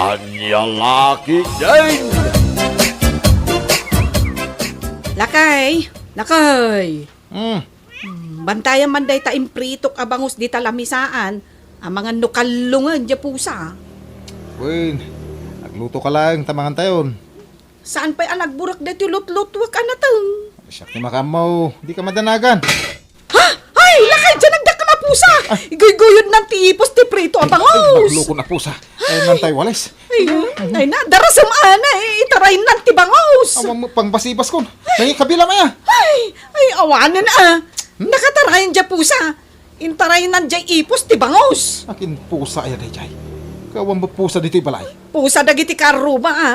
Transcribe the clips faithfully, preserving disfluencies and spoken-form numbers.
Ania la ketdin? Lakay, lakay. Hmm. Hmm, bantayam man dayta impritok a bangus dita lamisaan, amangan no kallongen diay pusa. Wen, aglutoka laeng ta mangantayon. Saan pay a nagburek daytoy lutlutuek a nateng? Siak ti makaammo, dika madanagan. Ha? Ay, lakay, diay nagdakkel a pusa! Ay. Iguyguyon nan ti ipos ti prito a bangus! Ay, naglukon a pusa. Ay, ay, nantay walis. Ay, ay na, darasem a na, eh, itarayen nan ti bangus! Awan met pangbasibaskon. Ay. Nangikabila maya. Ay, ay, awanen a. Hmm? Nakatarayan diay pusa. Intarayen nan diay ipos ti bangus. Akin pusa aya daydiay? Awan met pusa ditoy balay. Pusa dagiti karruba, a.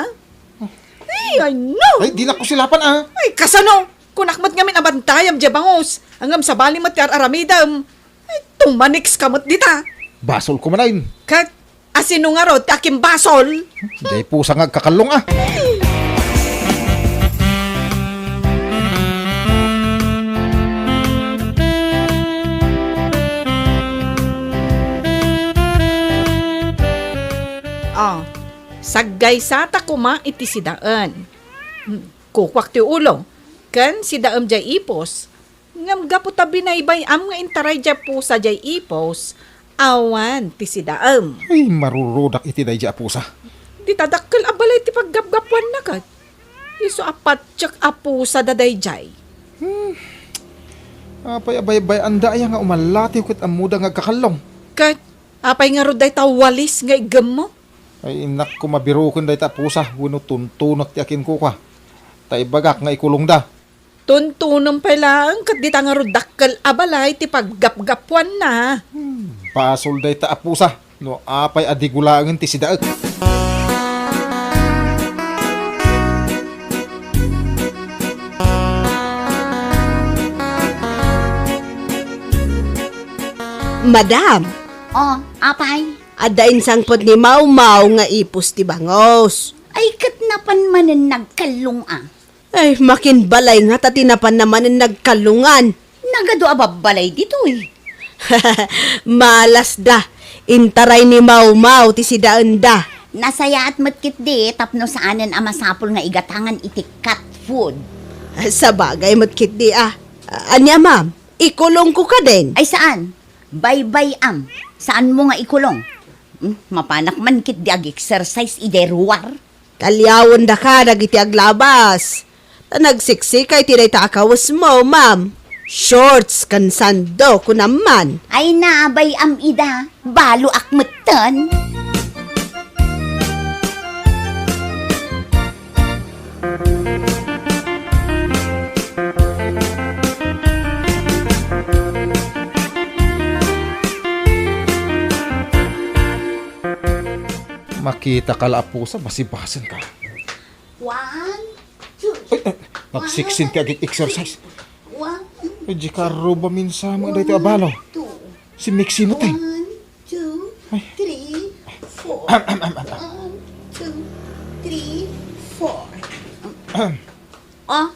Ay, ay, no! Ay, dinak ko silapan, a. Ay, kasano? Kunak met ngamin a bantayam diay bangus. Ngem sabali met ti ar-aramidem. Ay, tumanikska met dita. Basolko manen. Ket, asino ngarud ti akimbasol? Diay pusa nga agkakallong, a. Oh, saggaysata koma iti sidaen. Hmm, kukuak ti ulo, ken sidaem diay ipos. Ngem gapu ta binaybay-am nga intaray diay pusa diay ipos, awan ti sidaem. Ay, marurudak iti daydiay a pusa. Dita dakkel a balay ti paggapgapuanna ket. Isu a patiek a pusa da daydiay. Hmm. Apay a baybay-anda aya nga umallatiw ket ammoda nga agkakallong? Ket apay ngarud dayta walis nga iggemmo? Ay, innak ko mabiroken dayta a pusa wenno tuntunek ti akinkukua. Ta ibagak nga ikulongda. Tuntunem pay laeng ket dita ngarud dakkel a balay ti paggapgapuanna. Hmm, basol dayta a pusa no apay a digo laengen ti sidaek. Madam! Oh, apay? Adda insangpet ni Mawmaw nga ipos ti bangus. Ay, ket napan manen nagkallong a. Ay, makin balay ngata ti napanna manen nagkallongan. Nagadu a babbalay ditoy. Malasda. Intaray ni Mawmaw ti sidaenda. Nasayaat met ketdi tapno saanen a masapul nga igatangan iti cat food. Sabagay met ketdi a. Ania, ma'am? Ikulongko kadin? Ay, saan. Baybay-am. Saanmo nga ikulong. Hmm, mapanak man ketdi ag-exercise idiay ruar. Kaliawendaka dagiti aglabas. Ta nagsiksika iti dayta a kawesmo, ma'am. Shorts ken sando, kunam man. Ay, naabay-am ida. Baloak metten. Makitaka la a pusa, basibasenka. One, two. Ay, ay, nagsiksin ti ag-exercise. One, two. Ay, di ka ruba minsan mo daytoy a balo. Two. Si Mixi mo, tay. One, two, ay, three, four. Ahem, ahem, ahem. One, two, three, four. Ahem. Oh,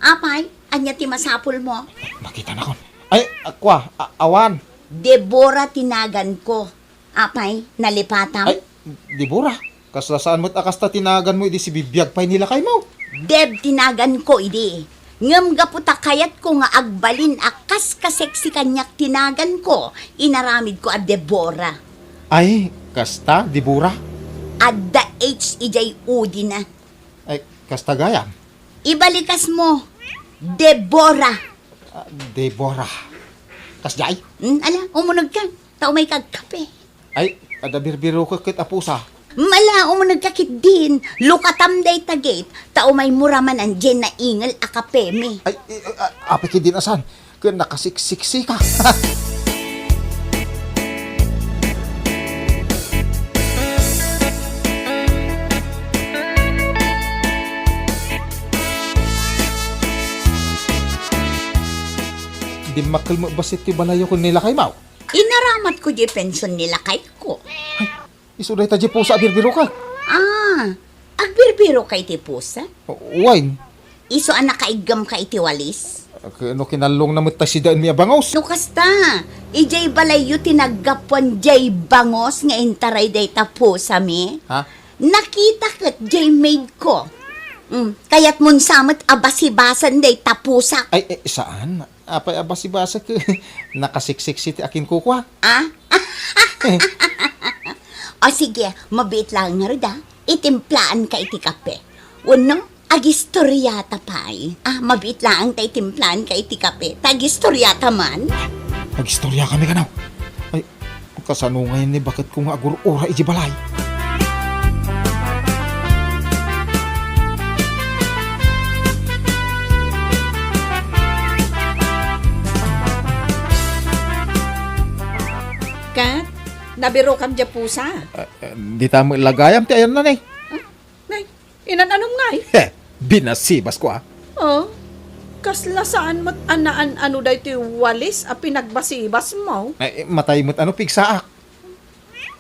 apay, ania ti masapulmo? Makita nakon. Ay, akua, a-, awan. Debora ti naganko. Apay, nalipatam? Ay, Debora, kasla saan met a kasta ti naganmo idi sibibiag pay ni lakaymo? Deb ti naganko idi. Ngem gapu ta kayatko nga agbalin a kas kaseksi kaniak ti naganko, inaramidko a Debora. Ay, kasta, Debora? Adda H idiay udina. Ay, kasta gayam? Ibalikasmo, Debora. Ah, Debora. Kasdiay? Hmm, ala, umunegka. Ta umayka agkape. Ay, adda birbirokek ket a pusa. Mala, umunegka ketdin. Lukatam dayta gate. Ta umaymo ra manen diay naingel a kapemi. Ay, eh, eh, ah, apay ketdin a saan? Ken nakasiksiksika. Dimmakkel met bassit ti balayyo ken ni lakaymo. Inaramatko diay pension ni lakayko. Ay, isu dayta diay pusa a birbirokek. Ah, agbirbirokka iti pusa? Wen. Isu a nakaiggamka iti walis? Ket no kinallongna met ta sidaenmi a bangus. No kasta, idiay balayyo ti naggapuan diay bangus nga intaray dayta pusami? Ha? Nakita ket jay maid ko. Mm, kayatmon sa met a basibasen dayta pusak. Ay, eh, saan? Apay a basibasek? Nakasiksiksi ti akinkukua. Ah? O sige, mabiit laeng ngarud, ah. Itimplaanka iti kape. Wenno, agistoriata pay. Ah, mabiit laeng ta itimplaanka iti kape. Ta agistoriata man. Agistoriakami kano? Ay, kasano ngayen ni baketko nga agur-ura iti balay? Ket, nabirokam diay pusa? Ah, ah, dita met lagayam ti ayanna, ne. Nay, inan-anom ngay? He, binasibasko, ah. Oh, kasla saan met a naan-ano daytoy walis a pinagbasibasmo? Ay, matay met ano pigsaak.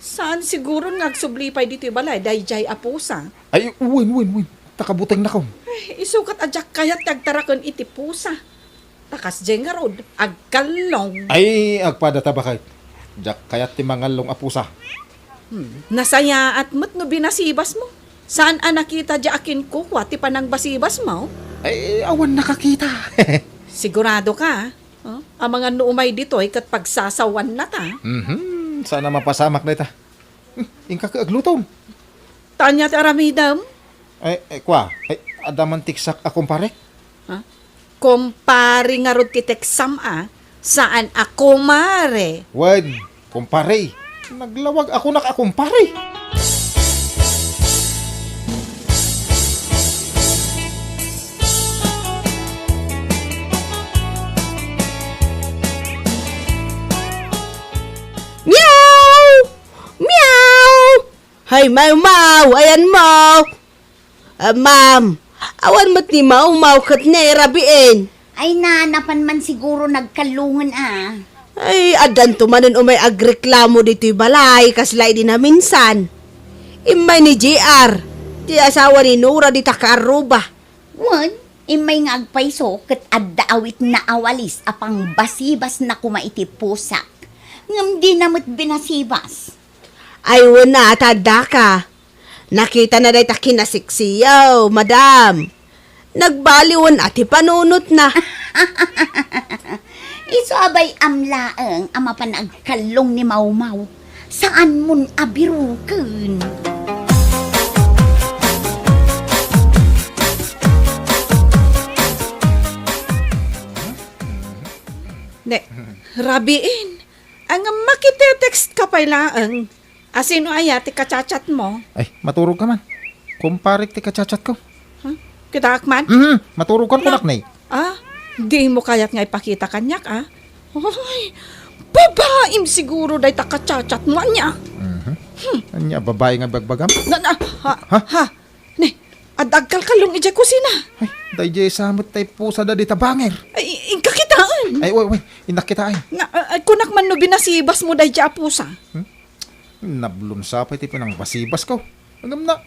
Saan siguron nga agsubli pay ditoy balay daydiay a pusa? Ay, wen, wen, wen. Ta kabutengnakon. Ay, isukat a diak kayat ti agtaraken iti pusa. Ta kasdiay ngarud, agkallong. Ay, agpada ta baket. Diak kayat ti mangallong a pusa. Hmm, nasayaat met no binasibasmo. Saan a nakita diay akinkukua ti panangbasibasmo? Ay, awan nakakita. Sigurado ka, ah? Oh, amangan no umay ditoy ket pagsasawanna ta. Mhm, saan a mapasamak dayta. Hmm, inka ket aglutom. Ania ti aramidem? Ay, ay, kua, ay, adda man tiksak a kumpare? Ha? Kumpare ngarud ti teksam a, saan a kumare. Wen, kumpare. Naglawag ako nak a kumpare. Miau! Miau! Hay, Mawmaw, ayanmo. Ah, ma'am, awan met ni Mawmaw ket ni Rabiin. Ay na, napan man siguro nagkallongen a. Ay, addanto manen umay agreklamo ditoy balay, kasla idi naminsan. Immay ni J R, ti asawa ni Nora dita kaarruba. Wen, immay nga agpayso ket adda awitna a walis a pangbasibasna koma iti pusak. Ngem dina met binasibas. Ay, wen a, ta addaka. Nakitana dayta kinasiksiyo, madam. Nagbaliwen a ti panunotna. Isu a bay-am laeng a mapan agkallong ni Mawmaw. Saanmon a biroken. Ne, Rabiin, ang makitetext ka pay laeng. A, sino aya ti kachatchatmo? Ay, maturog ka man. Kumparek ti kachatchatko. Huh? Kitaak man? Mhm, maturog ka kunak, ne. Ah, dimo kayat nga ipakita kaniak, ah? Ay, babaim siguro dayta kachatchatmo, ania? Mhm. Hmm. Ania, babae nga bagbagam? Na, na, ha, Ha? ha? Ne, adda agkalkallong idiay kusina. Ay, daydiay sa met tay pusa da dita banger. Ay, inka kitaen. Ay, way, way, innak kitaen. Na, ah, kunak man no binasibasmo daydiay a pusa. Hmm? Nablon sa pay ti panangbasibas ko. Ngem na,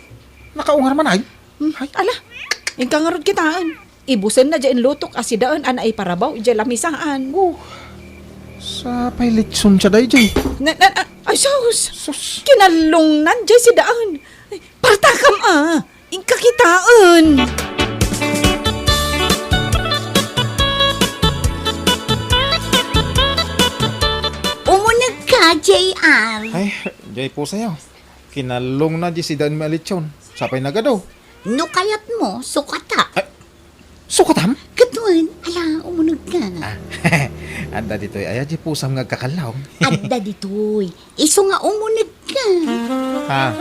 nakaungar man ay. Hmm, Ay. ala, inka ngarud kitaen. Ibusenna diay inlutok a sidaen a naiparabaw idiay lamisaan. Oh, sa pay litson siya daydiay. Na, na, na, ay, sus! Sus! Kinallongnan diay sidaen. Ay, partakam, ah! Inka kitaen! Umuneg ka, J R. Ay, diay pusayo. Kinallongna diay sidaen a litson. Sa pay nagadu. No kayatmo, sukata. Ay, sukatam? Ket wen, ala, umuneg ka. Ah, adda ditoy aya diay pusam nga agkakallong. Adda ditoy. Isu nga umuneg ka. Ah.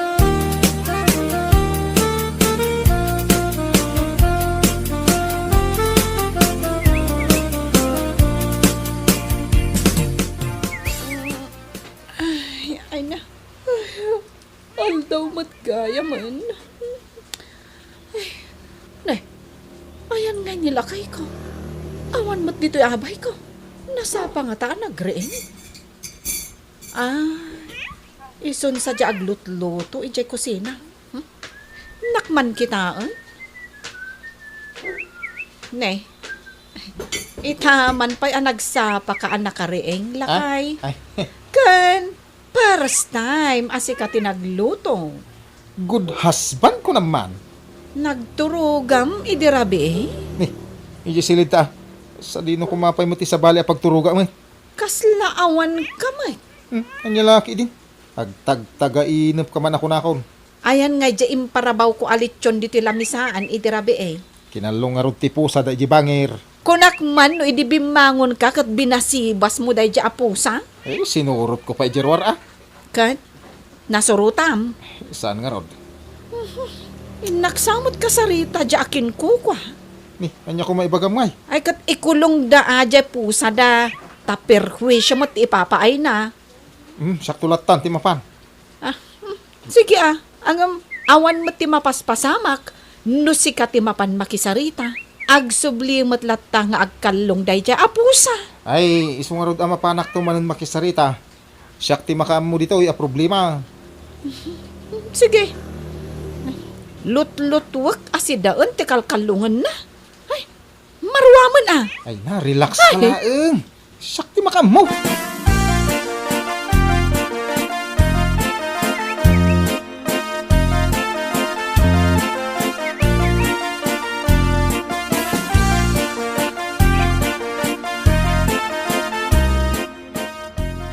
Ay, ay na. Ay, aldaw met gayamen. Ay, ne, ayan nga ni lakayko. Awan met ditoy abayko. Nasapa ngata a nagriing? Ah, isun sa diay aglutluto idiay kusina. Hmm? Nakman kitaen? Ne, ita man pay a nagsapa ka a nakariing, lakay. Ah, ay. Ken, first time a sika ti nagluto. Good husband ko naman. Nagturogam idi rabii? Ni, idiay siled ta. Sadino koma pay met ti sabali a pagturogam, eh. Kasla awan ka met. Hmm, ania la ketdin? Agtagtagainep ka man a kunakon. Ayan nga idiay imparabawko a litson ditoy lamisaan idi rabii. Kinallong ngarud ti pusa daydiay bangir. Kunak man no idi bimmangonka ket binasibasmo daydiay a pusa? Eh, sinurotko pay idiay ruar, a. Ket nasurotam? Saan ngarud. Innak sa met kasarita diay a kinkukua. Ni, ania koma ibagam ngay? Ay, ket ikulongda a diay pusada, ta perhuisio met ti ipapaayna. Hmm, siakto lattan ti mapan. Ah, hmm. Sige, a. Ngem, awan met ti mapaspasamak no sika ti mapan makisarita. Agsubli met latta nga agkallong daydiay a pusa. Ay, isu ngarud a mapanakto manen makisarita. Siak ti makaammo ditoy a problema. Sige. Lutlutuek a sidaen ti kalkallongenna. Ay, maruamen a. Ay na, relax ka laeng. Siak ti makaammo.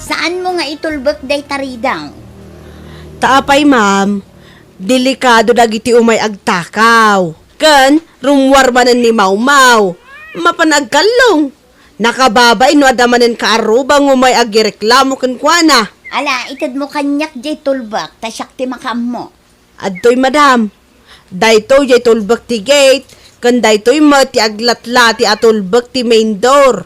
Saanmo nga itulbek dayta ridaw? Ta apay, ma'am, delikado dagiti umay agtakaw. Ken rummuar manen ni Mawmaw. Mapan agkallong. Nakababain no adda manen kaarruba nga umay agireklamo kenkuana. Ala, itedmo kaniak diay tulbek, ta siak ti makaammo. Adtoy, madam. Daytoy diay tulbek ti gate, ken daytoy met ti aglatlati a tulbek ti main door.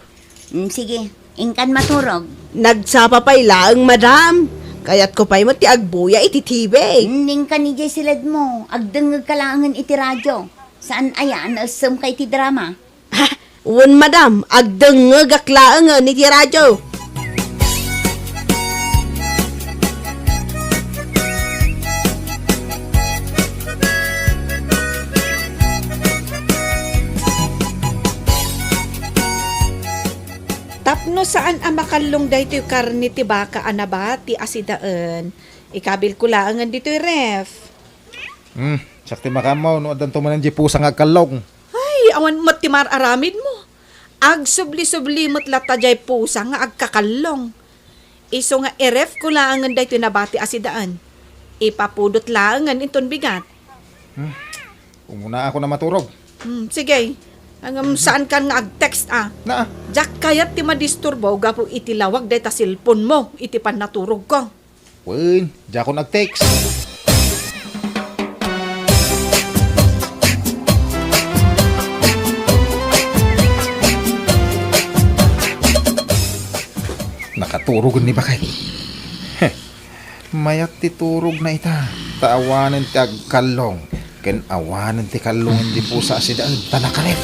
Mm, sige, inkan maturog. Nagsapa pay laeng, madam. Kayatko pay met ti agbuya iti T V. Mm, inkan idiay siledmo. Agdengngegka laengen iti radio. Saan aya a naessemka iti drama? Ha? Wen, madam, agdengngegak laengen iti radio. Tapno saan a makallong daytoy karne ti baka a nabati a sidaen, ikabilko laengen ditoy ref. Hmm, siak ti makaammo no addanto manen diay pusa nga agkallong. Ay, awan met ti mar-aramidmo. Agsubli-subli met latta diay pusa nga agkakallong. Isu nga irefko laengen daytoy nabati a sidaen. Ipapudot laengen inton bigat. Hmm. Umuna ako na maturog. Hmm, sige. Ngem, saankan nga ag-text, a. Naa. Diak kayat ti madisturbo gapu iti lawag dayta cellphone mo iti pannaturogko. Wen, diakon ag-text. Nakaturogen ni Bakay. Heh, mayat ti turogna ita, ta awanen ti agkallong. Ken awanen ti kallongen ti pusa a sidaen ta nakaref.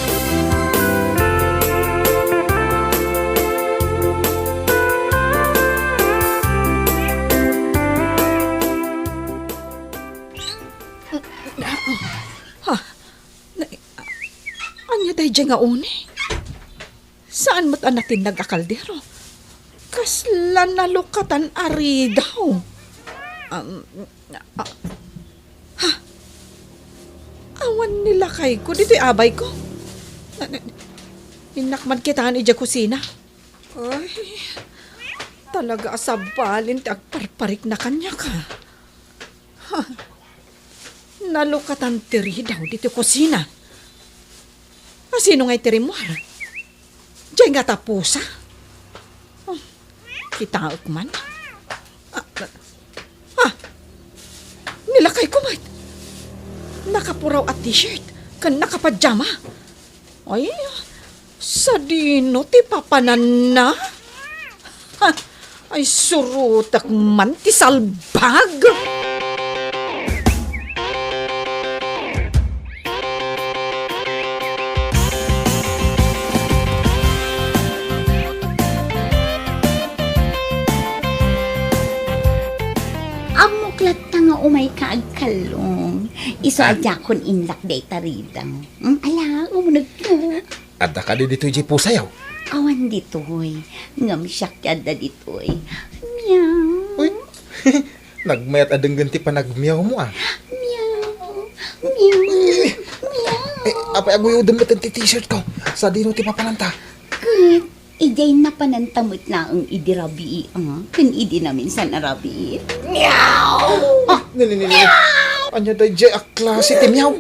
Ha? Na, ania daydiay nga uni? Saan met a natinnag a kaldero? Kasla nalukatan a ridaw. Um, a, ha? Awan ni lakayko ditoy abayko. Na, na, innak man kitaen idiay kusina. Ay, talaga a sabali ti agparparikna kaniak, a. Ha? Nalukatan ti ridaw ditoy kusina. A, sino ngay ti rimmuar? Diay ngata pusa? Oh, kitaek man. Ah, ah, ni lakayko met. Nakapuraw a t-shirt ken nakapajama. Ay, sadino ti papananna? Ha, ay, surotek man ti salbag! Ammok latta nga umayka agkallong. Isu a diakon inlak dayta ridaw. Mm, ala, umunegka. Adda kadi ditoy diay pusayo? Awan ditoy. Ngem siak ti adda ditoy. Meow. Uy, nagmayat a denggen ti panagmeowmo, a. Eh, apay aguyodem met ti t-shirt ko? Sadino ti papananta? Ket idiay napananta met laeng idi rabii, a, ken idi naminsan a rabii. Meow! Ah! Ni, ni, ni, ni. Ania daydiay a klase ti meow?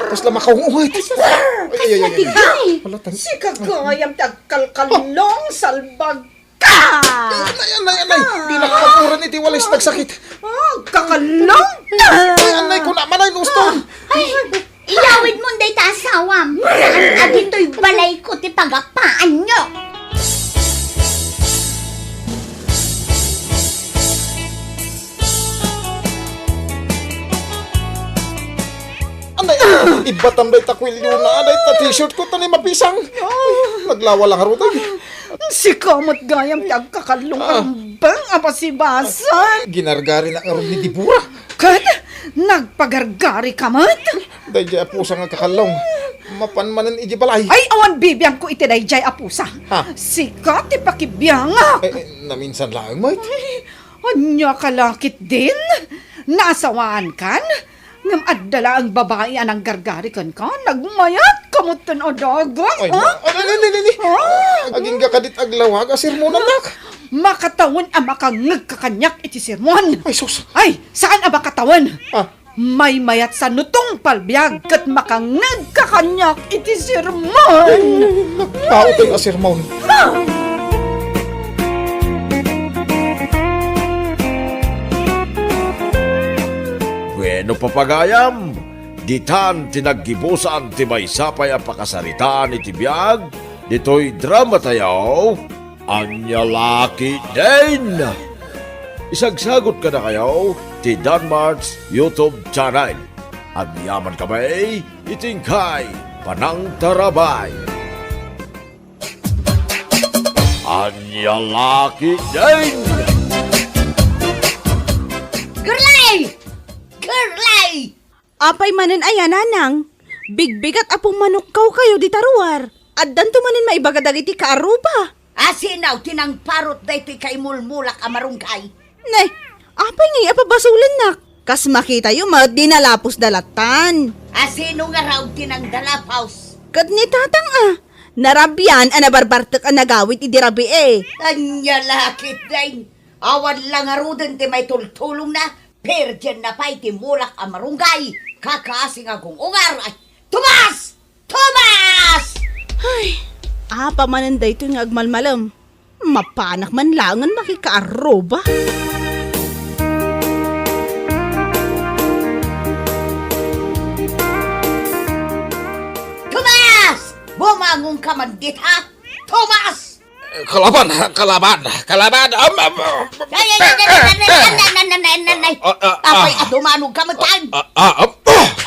Kasla makaunguhet. Ay, sus! Ay, ay, ay, ay, ay. Kasla ti gay. Wala tan- Sika gayam ti agkalkallong, salbag ka! Anay, anay, anay! Di nakakapuran iti walis, nagsakit. Ah, kakallong! Ay, anay, kuna, manay, uston! Ay, iyawid mo dayta asawam. Saan a ditoy balayko ti pagapaanyo? Anay, ibatam dayta kuelyo na, anay, ta t-shirt ko, ta ni mapisang. Ay, naglawa lang, arutay. Sika met gayam ti agkakallong, ah, rumbeng a basibasan. Ginargari na ngarud ni Debora. Ket nagpagargari ka met? Daydiay a pusa nga agkakallong. Mapan manen iti balay. Ay, awan bibiangko iti daydiay a pusa. Ha? Sika ti pakibiangak. Eh, eh, naminsan laeng met. Ay, ania ka la ketdin? Naasawaan kan? Ngem adda laeng babai a nanggargari kenka, nagmayat ka metten a dagus, ay, ha? Ay, ay, ay, ay, ay. Ha? Agingga kadit aglawag a sermonan, nak. Makatawen a makangngeg ka kaniak iti sermon. Ay, sus. Ay, saan a makatawen? Ah. Maymayat sa nutong palbiag ket makangngeg ka kaniak iti sermon. Ay, nagpautoy a sermon. Ha? Bueno, papagayam, ditan ti naggibusan ti maysa pay a pakasaritaan iti biag ditoy dramatayo, Ania la ketdin? Isagsagut kadakayo ti Danmart's YouTube channel. Agyamankami iti inkay panangtarabay. Ania la ketdin? Gerlay! Gerlay! Apay manen aya, nanang? Bigbigat a pummanokkaw kayo dita ruar. Addanto manen maibaga dagiti kaarruba. Asino ti nangparot daytoy kaimulmulak a marunggay? Ne, apay ngay a pabasolennak? Kas makitayo met, dinalapos da lattan. Asino ngarud ti nangdalapos? Ket ni tatang a. Narabian a nabarbartek a nagawid idi rabii. Ania la ketdin? Awan la ngaruden ti maitultulongna, pirdienna pay ti mulak a marunggay, kakasi nga gung-ungar. Ay, Tomas! Tomas! Ay, apa manen daytoy nga agmalmalem? Mapanak man laengen makikaarruba. Tomas! Bumangonka man dita! Tomas! Kalaban, kalaban, kalaban! Am, am, am. Ay, ay, ay, ay, ay, ay, ay, ay, ay, ay, ay. Ah, ah, ah. Apay, adumanog ka man, tan? Ah, ah, ah.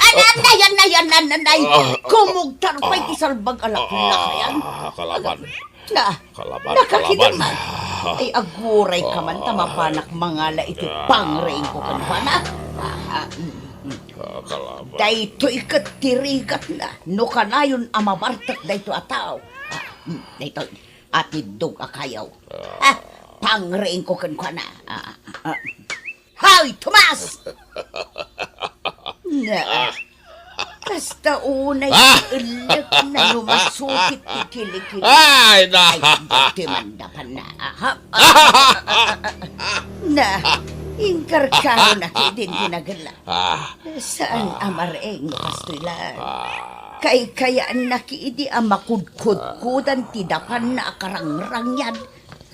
Ay, ay, ay, ay, ay, ay, ay, ay. Ah, ah. Kumugtar pay ti salbag a laklak, ayan. Ah, kalaban. Na, kalaban, nakakita kalaban. Ay, aguray ka man, ta mapanak mangala iti pangriing ko kenkuana. Ah, ah, mm, mm. Ah, kalaban. Daytoy ket ti rigatna, no kanayon a mabartek daytoy a tao. Ah, mm, daytoy. Atiddog a kayo. Ah, pangriing ko kenkuana. Ah, ah, ah. Hoy, Tomas! Na, kasta unay ti ellek na lumasukit ti kilikili. Ay, na. Ay, ti mandapan na. Aha. Na, inkarkaro na ti din ginagala. Ah. Saan a mariing, Pastoy Lan? Ah. Kaykayaannak idi a makudkudkudan ti dapanna a karangrangyan.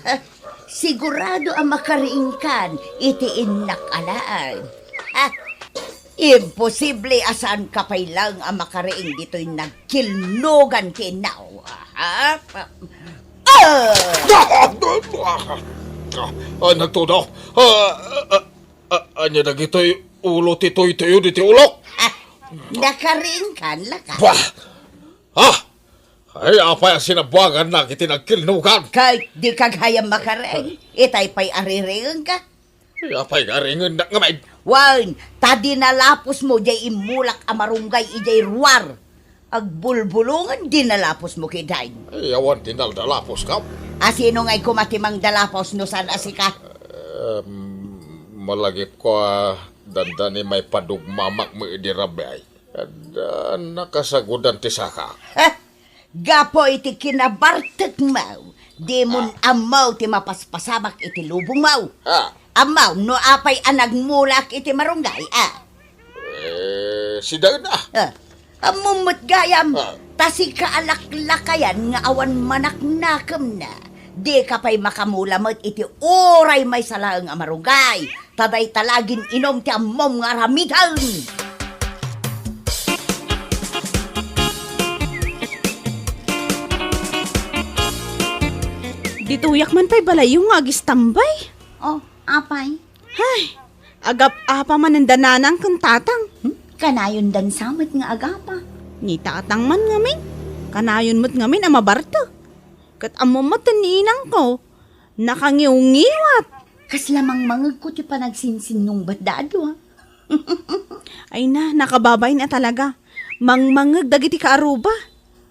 Ha? Sigurado a makariingkan iti innak alaen. Ha? Imposible a saanka pay laeng a makariing ditoy nagkilnogan ti innaw. Ha? Ah! Ah! Ah, nagtudo. Ah, ah, ah, ania dagitoy ulo ti tuytuyo diti ulok? Ah, nakariingkan, laka. Bah! Ah! Ay, apay a sinabuangannak iti nagkilnogan? Ket dika gayam makariing, itay pay a ririingka. Ay, apay nga riingennak ngamin? Wen, ta dinalapos mo diay immulak a marunggay idiay ruar. Agbulbulongen dinalapos mo ketdin. Ay, awan ti naldalapos, kam? Asino ngay koma ti mangdalapos no saan a sika? Em, malagipko a Dandani maipadugmamak met idi rabii. Adda nakasagudan ti saka. Heh! Gapu iti kinabartekmo, dimon Ah. ammo ti mapaspasamak iti lubongmo. Ah. Ammo no apay a nagmulak iti marunggay, a? Eh, sidaen, a. Ah, ammom met gayam, Ah. ta sika a laklakayan nga awan manaknakemna. Dika pay makamula met iti uray maysa laeng a marunggay. Ta dayta la agin-inum ti ammom nga aramiden. Dituyak man pay balayyo nga agistambay. Oh, apay? Hay, agap-apa manen da nanang ken tatang. Hmm? Kanayondan sa met nga agapa. Ni tatang man ngamin, kanayon met ngamin a mabartek. Ket ammom met ni inangko, nakangiwngiwat. Kasla mangmangegko ti panagsinsinnungbatda a dua. Ay na, nakababain a talaga. Mangmangeg dagiti kaaruba.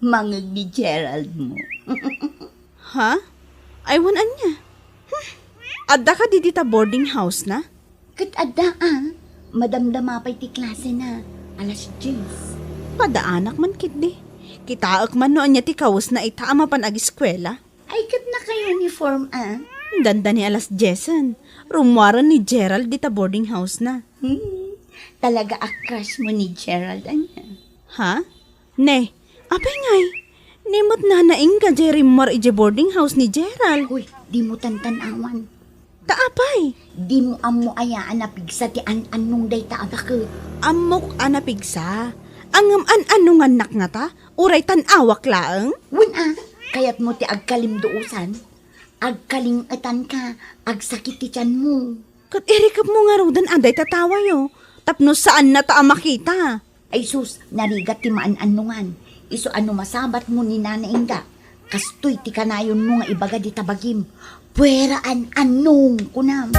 Mangeg ni Gerald mo. Ha? Ay, wen ania? Hmm. Adda kadi dita boarding house na? Ket adda a, madamdama pay ti klase na, alas dies. Padaanak man ketdi. Kitaek man no ania ti kawesna ita a mapan agiskuela. Ay, ket naka-uniform a? Dandani alas diesen. Rummuaren ni Gerald dita boarding house na. Hmm, talaga a crush mo ni Gerald, ania? Ha? Ne, apay ngay? Ni met Nana Inga diay rimmuar idiay boarding house ni Gerald. Uy, dimo tantan-awan. Ta apay? Dimo ammo aya a napigsa ti an-annong dayta a baket? Ammok a napigsa. Ngem an-annongannak ngata, uray tan-awak laeng? Wen a, kayatmo ti agkalimduosan? Agkaling-etanka, agsakit ti tianmo. Ket irikepmo ngaruden a dayta tawayo, tapno saannata a makita. Ay sus, narigat ti maan-annongan. Isu a no masabatmo ni Nana Inga, kastoy ti kanayonmo nga ibaga dita bagim, "Puera an-annong," kunam.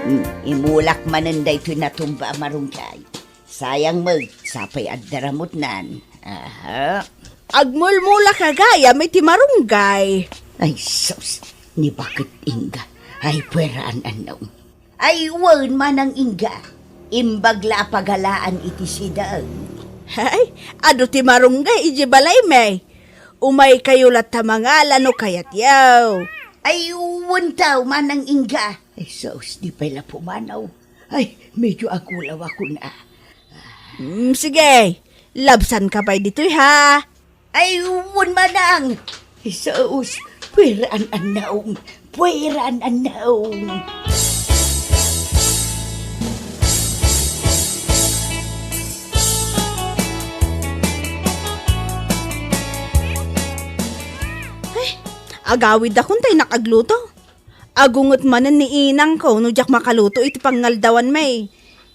Hmm, imulak manen daytoy natumba a marunggay. Sayang met, sapay adda ramutnan. Aha. Agmulmulak gayam iti marunggay. Ay, sus, ni baket Inga. Ay, puera an-annong. Ay, wen, Manang Inga. Imbag la a pagalaan iti sidaen. Hay, adu ti marunggay iti balaymi. Umaykayo latta mangala no kayatyo. Ay, wen taw, Manang Inga. Ay, sus, di pay la pumanaw. Ay, medyo agulawakon a. Mm, sige, labsanka pay ditoy, ha? Ay, wen, Manang. Ay, sus, puera an-annong. Puera an-annong. Ay, agawid akon ta innak agluto. Agunget manen ni inangko no diak makaluto iti pangngaldawanmi.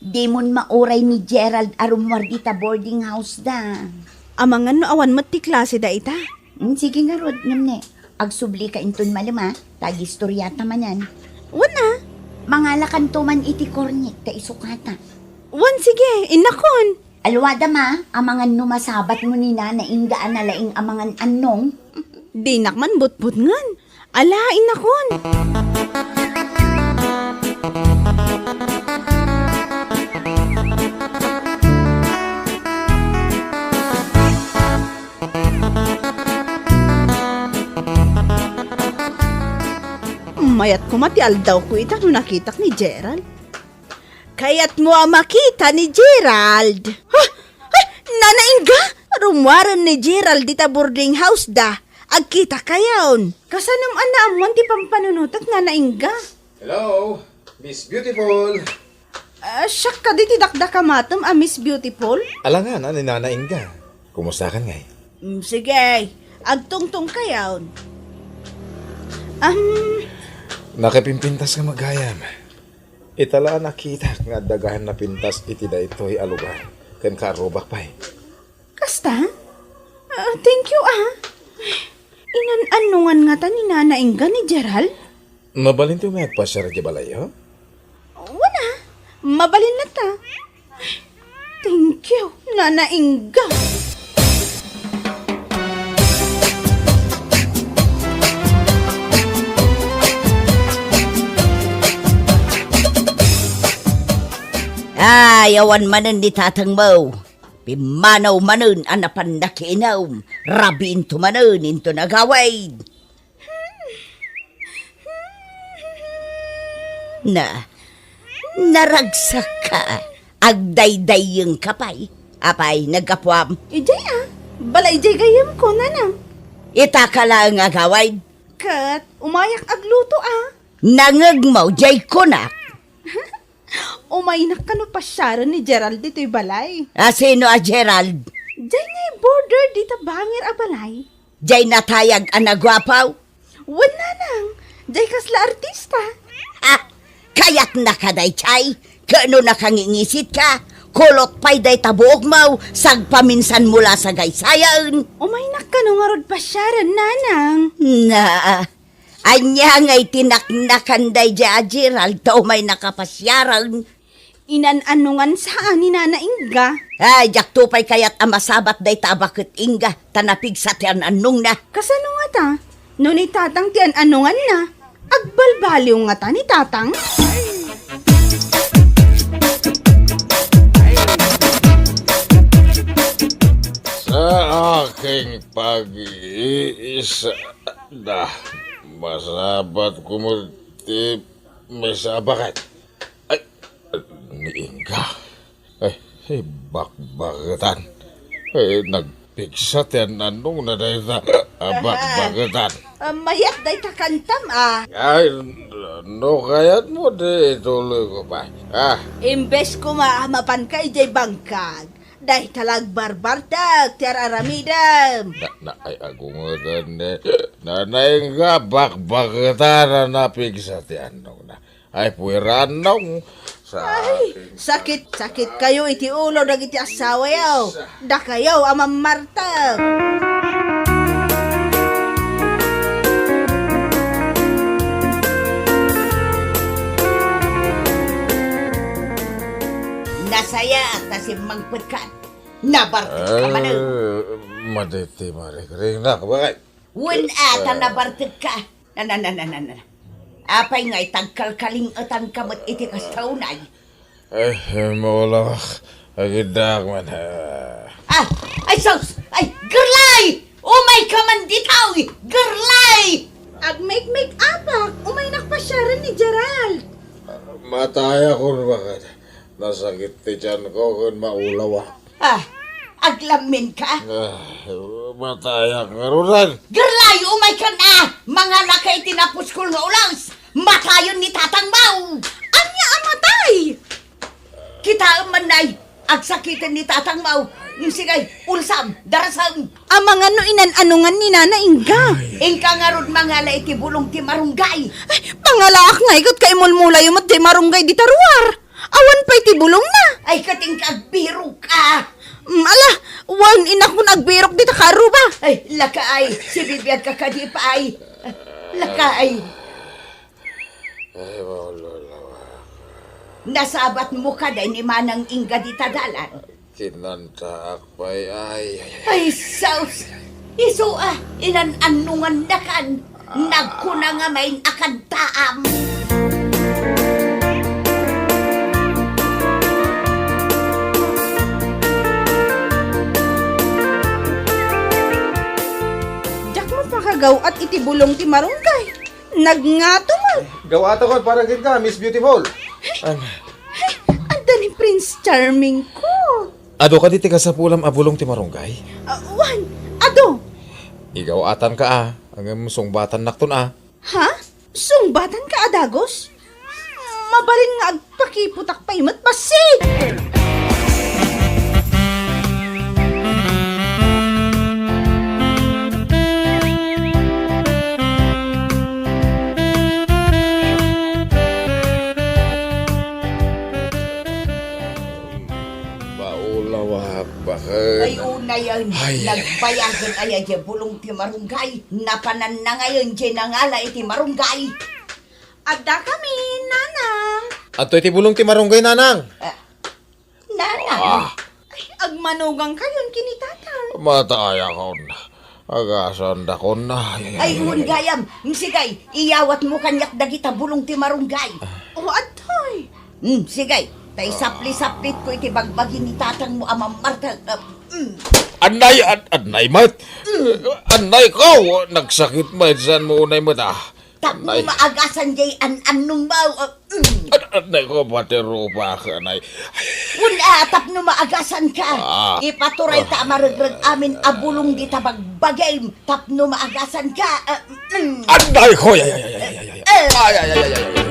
Dimon mauray ni Gerald a rummuar dita boarding house da. Amangan no awan met ti klase da ita. Mm, sige ngarud, ngem ne, agsublika inton malem a, ta agistoriata manen. Wen a. Mangalakanto man iti kornik ta isukata. Wen, sige, innakon. Alwadam a, amangan no masabatmo ni Nana Inga a nalaing a mangan-annong. Dinak man butbutngen. Ala, innakon. Mayat koma ti aldawko ita no nakitak ni Gerald. Kayatmo a makita ni Gerald? Ha? Ha? Nana Inga? Rummuaren ni Gerald dita boarding house da. Agkitakayon. Kasanom a naammuan ti pampanunotek, Nana Inga? Hello, Miss Beautiful. Ah, siak kadi ti dakdakamatem a Miss Beautiful? Alangan a ni Nana Inga. Kumusta kan ngay? Mm, sige. Agtungtong kayon. Am, Nakapimpintas ka met gayam. Ita la a nakitak nga adda gayam napintas iti daytoy a lugar ken kaarrubak pay. Kasta? Ah, thank you, ah. Inan-annongan ngata ni Nana Inga ni Gerald? Mabalin ti umay agpasiar idiay balayyo? Wen a, mabalin latta. Thank you, Nana Inga. Ay awan manen ni tatangmo. Pimmanaw manen a napan nakiinum. Rabiinto manen inton agawid. Na, naragsakka. Agdaydayyengka pay. Apay, naggapuam? Idiay a. Bala idiay gayyemko, nanang. Itaka laeng agawid. Ket umayak agluto a. Nangngegmo diay kunak. Umaynak kano pasiaren ni Gerald ditoy balay. A, sino a Gerald? Diay nga border dita bangir a balay. Diay natayag a naguapo? Wen, nanang, diay kasla artista. Ah, kayatnaka daydiay? Ket no nakangingisitka, kulot pay dayta buokmo, sagpaminsanmo la sagaysayaen. Umaynak kano ngarud pasiaren, nanang? Na, ania ngay ti naknakan daydiay a Gerald ta umaynaka pasiaren? Inan-annongan sa a ni Nana Inga. Ay, diakto pay kayat a masabat dayta a baket Inga, ta napigsa ti an-annongna. Kasano ngata? No ni Tatang ti an-annonganna, agbalbaliw ngata ni Tatang? Sa aking pag-iisip, masabat ko met ti maysa a baket. Ay, ni Inga. Ay, ay, bakbaketan. Ay, nagpigsa ti an-annongna dayta a bakbaketan. Ah, mayat dayta kantam, ah. Ay, no kayatmo, di ituloy ko pay. Ah. Imbes koma a mapanka idiay bangkag, dayta la agbarbartek ti ar-aramidem. Na, na, ay, agungeten ni Nana Inga, bakbaketan a napigsa ti annongna. Ay, puwera, annong. Sa Ay, akin. Sakit, sakit kayo iti ulo dagiti asawayo. Dakayo a mammartek. Nasayaat ta simmangpetka. Nabartek ka manen. Eh, maditi marikringnak, bakit? Wen a, ta nabartek ka. Na, na, na, na, na, na. Apay nga itagkalkaling-etanka met iti kasta unay? Eh, maulawak. Agiddaak man, ah. Ah, ay, sus! Ay, Gerlay! Umay ka man ditoy! Gerlay! Agmekmek-apak, umaynak pasiaren ni Gerald. Matayakon, bakit? Nasakit ti tiyanko ken maulawak. Ah, aglamminka? Ah, matayak ngaruden. Gerlay, umaykan a! Mangalaka iti napuskol nga ulos! Matayen ni tatangmo! Ania a matay? Kitaem man, nay, agsakiten ni tatangmo. Mm, sige, ulsam, darasem. Amangan no inan-anongan ni Nana Inga. Inka ngarud mangala iti bulong ti marunggay. Ay, pangalaak ngay ket kaimulmulayo met ti marunggay dita ruar. Awan pay ti bulongna. Ay, ket inka agbirok a. Mm, ala, wen, inakon agbirok dita karuba. Ay, lakaay, sibibiagka kadi pay. Lakaay. Ay, maululawak. Nasabatmo kadi ni Manang Inga dita dalan? Kinantaak pay, ay, ay, ay. Ay, sus! Isu a, inan-annongannakan. Nagkuna nga main a kantaam. Diak makagaw-at iti bulong ti marunggay. Nagngato man. Gaw-atakon para kenka, Miss Beautiful. Ay, adda ni Prince Charming ko. Adu kadi ti kasapulam a bulong ti marunggay? Ah, wen, adu. Igaw-atanka a, ngem sungbatannakton a. Ha? Sungbatanka a dagus? Mabalin nga agpakiputak pay met, bassit! Maulawak, baket. Ay, unayen. Ay, ay, ay. Nagbayagen aya diay bulong ti marunggay. Napananna ngayen diay nangala iti marunggay. Adda kami, Nanang. Adtoy ti bulong ti marunggay, Nanang. Ah, Nanang. Ah. Ay, agmanugang kayon ken ni Tatang. Matayakon. Agasandakon. Ay, ay, ay, ay, ay, ay, ay. Gayam. Mm, sige, iyawatmo kaniak dagita bulong ti marunggay. O, adtoy. Mm, sige. Ta isapli-saplitko iti bagbagi ni tatangmo a mammartek. Ah, mm. Annay, an-, annay met. Mm. Annay ko, nagsakit met, saan mo unay met, ah. Tapno Annay. Maagasan jay an-annongmo. Ah, mm. An-, annay ko, pati rupak, annay. Wen, ah, tapno maagasan ka. Ah. Ipaturay ta a maregreg amin a bulong dita bagbagim. Tapno maagasan ka. Ah, mm. Annay ko! Ay, ay, ay, ay, ay, ay, ay, ay. Eh. Ay, ay, ay, ay, ay, ay.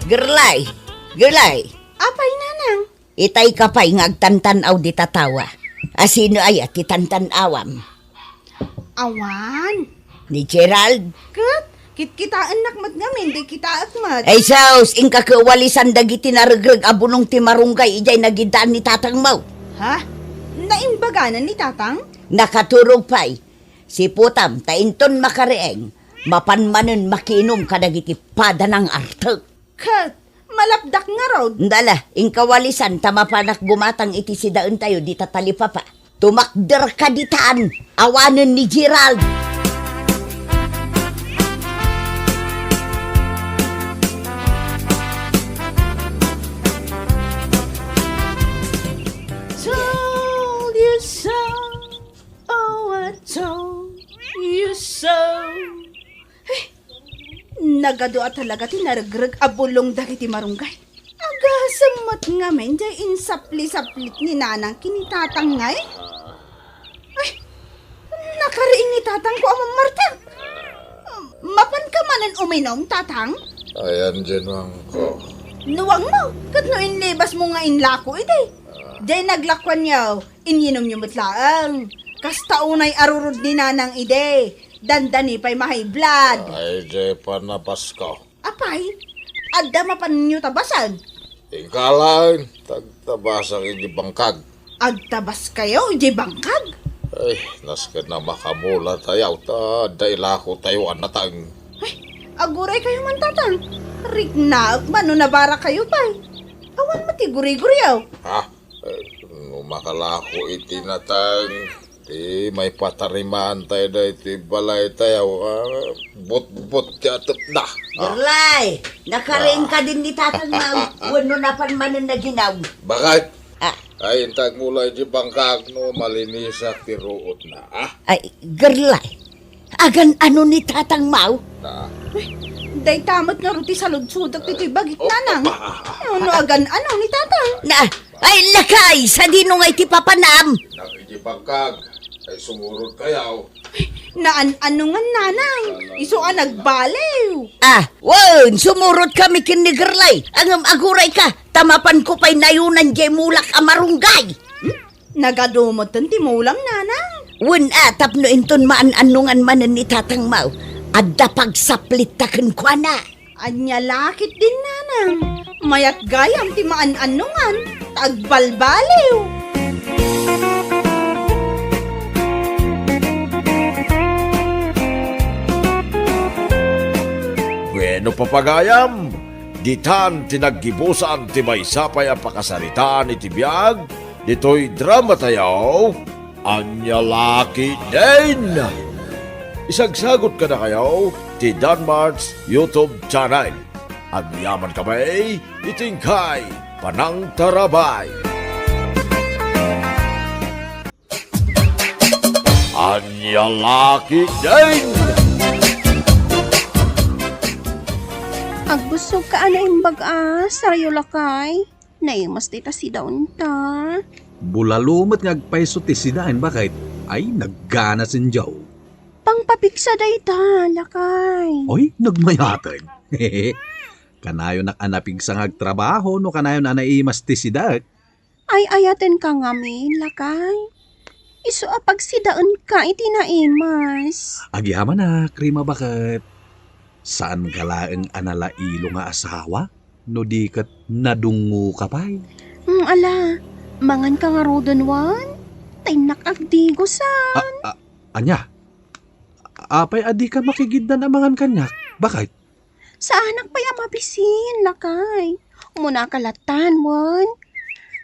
Gerlay! Gerlay! Apay, Nanang? Itay ka pay nga agtantan-aw dita tawa. A sino aya ti tantan-awam? Awan. Ni Gerald? Ket, kitkitaennak met ngamin, di kitaek met. Ay sus, inka kawalisan dagiti naregreg a bulong ti marunggay idiay nagiddaan ni tatangmo. Ha? Naimbaganan ni tatang? Nakaturog pay. Siputam, ta inton makariing, mapan manen makiinum kadagiti padanang artek. Ket, malapdak ngarud. Ndala, inka walisan ta mapanak gumatang iti sidaentayo dita talipapa. Tumakderka ditan, awanen ni Gerald. Told you so, oh, I told you so. Nagadu a talaga ti naregreg a bulong dagiti marunggay. Agasem met ngamin jay insapli-saplit ni Nanang ken ni Tatang ngay? Ay, nakariing ni Tatangko a mammartek. Mapanka manen uminum, Tatang? Ayan, nuangko. Nuangmo, ket no inlibasmo nga inlako idi. Jay naglakuanyo, inyinumyo met laeng. Kasta unay a rurod ni Nanang idi. Dandani pay ma-high blood. Ay, jay panapasko. Apay, adda mapanyo tabasen? Inka laeng, tagtabasak iti bangkag. Agtabaskayo iti bangkag? Ay, nasken a makamulatayo, ta adda ilakotayo a nateng. Ay, aguraykayo man, Tatang. Riknaek man no nabarakayo pay. Awan met ti guriguriyo. Ha? Eh, no makalako iti nateng, di maipatarimaantayo daytoy balaytayo, ah, butbot ti atepna. Ah. Gerlay, nakariing ka din ni Tatang Mau, wenno napan manen naginum? Bakit? Ah. Ay, intag mula iti bangkag no malinisak ti ruotna, ah? Ay, Gerlay, agan-ano ni Tatang Mau? Ah. Ay, dayta met ngarud ti saludsodek ditoy bagik, Nanang. Ah, ah, ah. No agan-ano ni Tatang? Na, ay, lakay, sadino ngay ti papanam? Nakikipagkag, ay sumurot kayaw. Naan-ano nga, Nanang? Isu a nagbaliw. Ah, wen, sumurot kami ken ni Gerlay. Ngem agurayka, ta mapanko pay nayunan jay mulak a marunggay. Hmm? Nagadu metten ti mulam, Nanang. Wen a, tapno inton maan-annongan manen ni Tatang Mau, adda pagsaplit ta kenkuana. Ania la ketdin, Nanang? Mayat gayam ti maan-annongan, ta agbalbaliw. Bueno, papagayam, ditan ti naggibusan ti maysa pay a pakasaritaan iti biag ditoy dramatayo, Ania la ketdin? Isagsagut kadakayo ti Danmart's YouTube channel. Agyamankami iti inkay panangtarabay. Ania la ketdin? Agbusogka a naimbag a, sarayo lakay. Naimas dayta sidaenta. Bulalo met nga agpayso ti sidaen, baket. Ay, nagganasen diay. Pangpapigsa dayta, lakay. Oy, nagmayaten. Kanayonak a napigsa nga agtrabaho no kanayon a naimas ti sidaek. Ay-ayatenka ngamin, lakay. Isu a pagsidaenka iti naimas. Agyamanak, Rima, baket. Saanka laeng a nalailo nga asawa? No di ket nadungngoka pay. Hmm, ala, manganka ngaruden wen? Ta innak agdigosan. A, a, ania? Apay a dika makigiddan a mangan kaniak? Baket? Saanak pay a mabisin, lakay. Umunaka latan wen?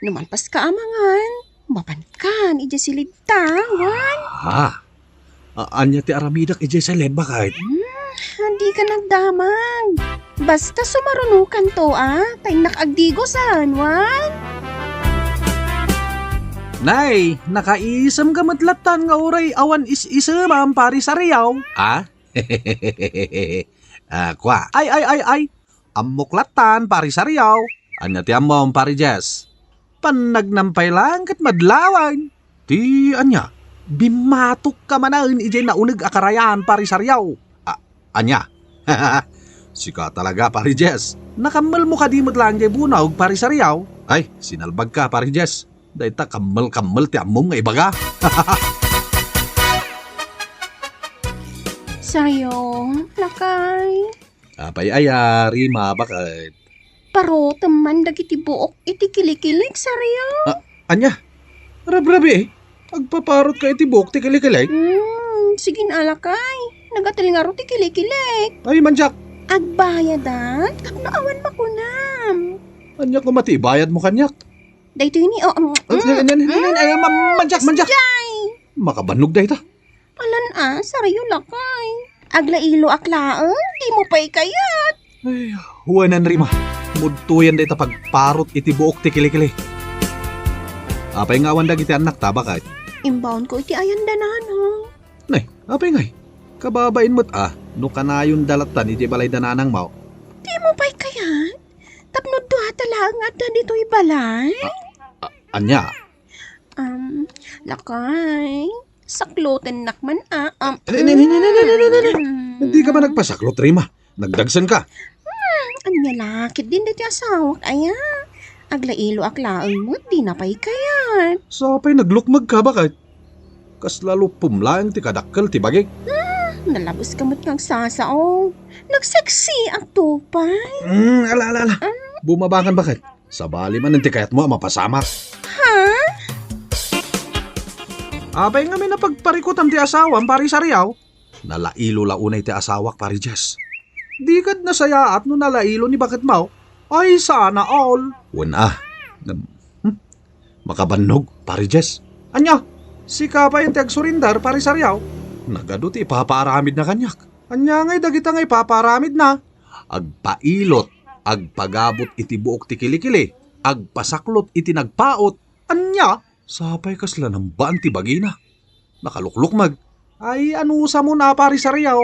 No malpaska a mangan, Mapankan idiay silidta, wen? Ah, a-, ania ti aramidek idiay silid, baket? Hmm, dika nagdamag. Basta sumarunokanto, a, ta innak agdigosen, wen? Nay, nakaisemka met lattan nga uray awan is-isemam, Pari Sariaw, a? Ah, kua. Ay, ay, ay, ay. Ammok lattan, Pari Sariaw. Ania ti ammom, Pari Jess? Pannagnampay laeng ket madlawen. Ti ania? Bimmatokka manen idiay nauneg a karayan, Pari Sariaw. Ah, ania? Sika talaga, Pari Jess. Nakammelmo kadi met laeng diay bunog, Pari Sariaw? Ay, sinalbagka, Pari Jess. Dayta kammel-kammel ti ammom nga ibaga. Sario, lakay. Apay aya, Rima, baket? Parutem man dagiti buok iti kilikilik, Sario. Ah, ania? Rabrabii, agpaparotka iti buok ti kilikilik? Hmm, sige na, lakay. Nagatel ngarud ti kilikilik. Ay, mandiak. Agbayadak, tapno awan makunam. Ania koma ti ibayadmo kaniak? Daytoy ni, o, um, Ay, ay, ay, ay, ay, ay, ay, ma-, mandiak, mandiak. Jay! Makabannog dayta. Alan a, Sario, lakay. Aglailoak laeng, dimo pay kayat. Ay, wanan, Rima. Mudtoyan dayta pagparot iti buok ti kilikili. Apay nga awan dagiti annakta, baket? Imbaonko iti ayan da nanang. Nay, apay ngay? Kababain met a, no kanayonda lattan idiay balay da nanangmo. Dimo pay kayat? Tapno duata laeng nga adda ditoy balay? A-, a-, ania? Um, lakay, saklotennak man a, um, Ni-, ni-, ni-, ni-, ni-, ni-, ni-, ni-, mm. Dika ba nagpasaklot, Rima? Nagdagsenka. Hmm, ania la, ket din ditoy asawak, aya? Aglailoak laeng met, dina pay kayat. Sapay naglukmegka, baket? Kasla lupom laeng ti kadakkel ti bagik. Hmm, nalabeska met nga agsasao. Nagseksiak to pay. Hmm, ala, ala, ala. Ah. Bumabangan, baket? Sabali manen ti kayatmo a mapasamak. Ha? Apay ngamin a pagparikutam ti asawam, Pari Sariaw? Nalailo la unay ti asawak, Pari Jess. Di kad nasayaat no nalailo ni baketmo. Ay, sana all. Wen a. Ngem, hmm? Makabannog, Pari Jess. Ania? Sika pay ti agsurindar, Pari Sariaw? Nagadu ti ipapaaramidna kaniak. Ania ngay dagita nga ipapaaramidna? Agpailot, agpagabut iti buok ti kilikili, agpasaklot iti nagpaut. Ania? Sapay kasla nambaan ti bagina. Nakaluklukmeg. Ay, anusamon a, Pari Sariaw?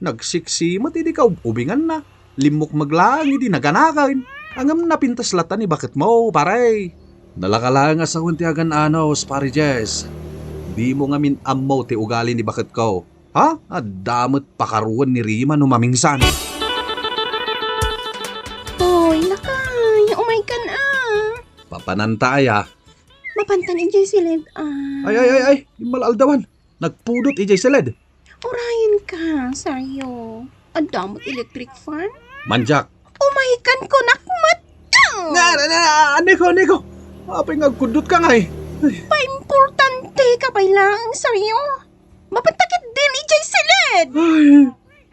Nagsiksi met idi kaub-ubinganna. Limmukmeg laeng idi naganaken. Ngem napintas latta ni baketmo, pare. Nalaka laeng a sawen ti agan-anos, Pari Jess. Dimo ngamin ammo ti ugali ni baketko. Ha? Adda met pakaruan ni Rima no mamingsan. Hoy, lakay, umaykan a. Papananta aya. Mapantan idiay siled a. Ay, ay, ay, ay, immal-aldawan. Nagpudot idiay siled. Urayenka, Sario. Adda met electric fan? Mandiak. Umaykan kunak met. Nga, na, na, aneko, aneko. Apay nga agkuddotka ngay? Ay. Paimportanteka pay laeng, Sario. Mapantak ketdin idiay siled. Ay,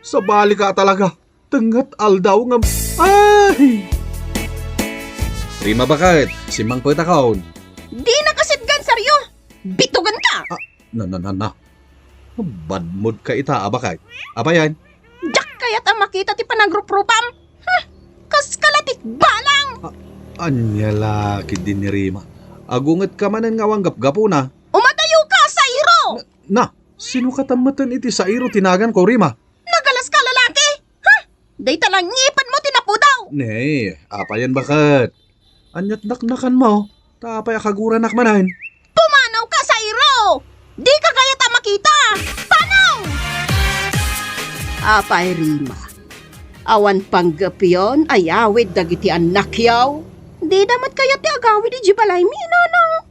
sabalika talaga. Tengngat aldaw ngem, ay! Rima, baket, simmangpetakon. Dina kasitgan, Sario. Bituganka. Ah, na, na, na, na. Bad mood ka ita, a, baket. Apay yan? Diak kayat a makita ti panagruprupam. Huh! Kaskala ti balang! Ah, ania la ketdin ni Rima? Agungetka manen nga awan gapgapuna. Umadayoka, Sairo! Na, na, sino katammeten iti Sairo ti naganko, Rima? Nagalas ka, lalaki! Ha? Dayta la ngipenmo ti napudaw! Ne, apayen, baket? Aniat naknakanmo, ta apay a kaguranak manen? Pumanaw ka, Sairo! Di ka kayat a makita! Panaw! Apay, Rima, awan panggepyon a yawid dagiti annakyo? Dida met kayat ti agawid idiay balaymi, nanang.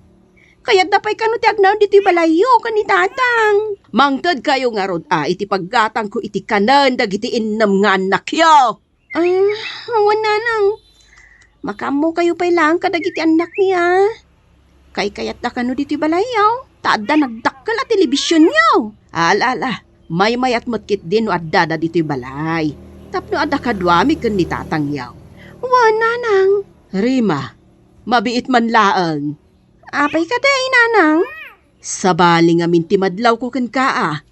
Kayatda pay kano ti agnaed ditoy balayyo ken ni tatang. Mangtedkayo ngarud a iti paggatangko iti kanen dagiti innem nga annakyo. Ah, wen, nanang. Makaammokayo pay laeng kadagiti annakmi a. Kaykayatda kano ditoy balayyo, ta adda nagdakkel a telebisionyo. Ala, ala, maymayat met ketdi no addada ditoy balay. Tapno adda kaduami ken ni tatangyo. Wen, nanang. Rima, mabiit man laeng. Apay kadi, Nanang? Sabali ngamin ti madlawko kenka a.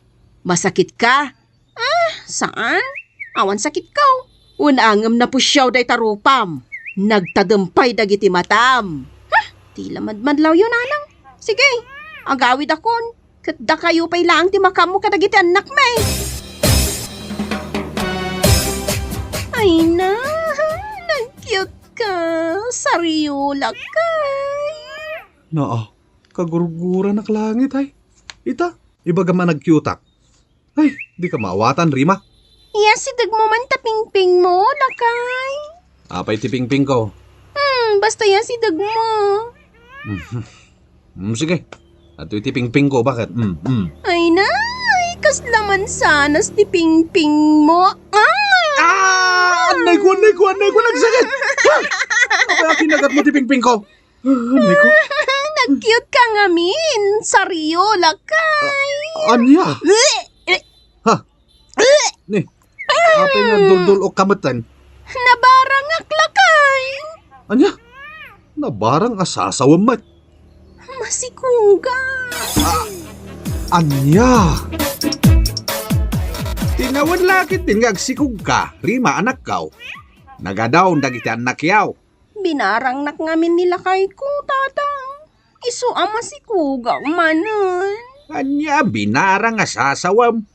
Masakitka? Ah, saan? Awan sakitko. Wen ngem napusiaw dayta rupam. Nagtadem pay dagiti matam. Huh, ti la madmadlawyo, Nanang. Sige, agawidakon. Ket dakayo pay laeng ti makaammo kadagiti annakmi. Ay na, nag-cute ka. Sariola kay. Naa, kagurguranak langit, ay. Ita, ibagam a nag-cute-ak. Ay, dika maawatan, Rima. Iyasidegmo man ta pingpingmo, lakay. Apay ti pingpingko? Hmm, basta iyasidegmo. Mhm. Hmm, sige. Adtoy ti pingpingko, baket? Hmm, hmm. Ay na, ay, kasla mansanas ti pingpingmo. Ah! Ah! Annayko, annayko, annayko, nagsakit! Ah! Apay a kinagatmo ti pingpingko? Ah, annayko. Nag-cute ka ngamin. Sariola kay. Ah, ania? Eh, eh. Ha? Eh. Ni, apay nga duldul-okka metten? Nabarangak lakay. Ania? Nabarang a sasawem met. Masikuga. Ah, ania? Ti nawen la ketdin nga agsikugka, Rima, anakko. Nagadaon dagiti annakyo. Binarangnak ngamin ni lakayko, Tatang. Isu a masikugak manen. Ania, binarang a sasawem?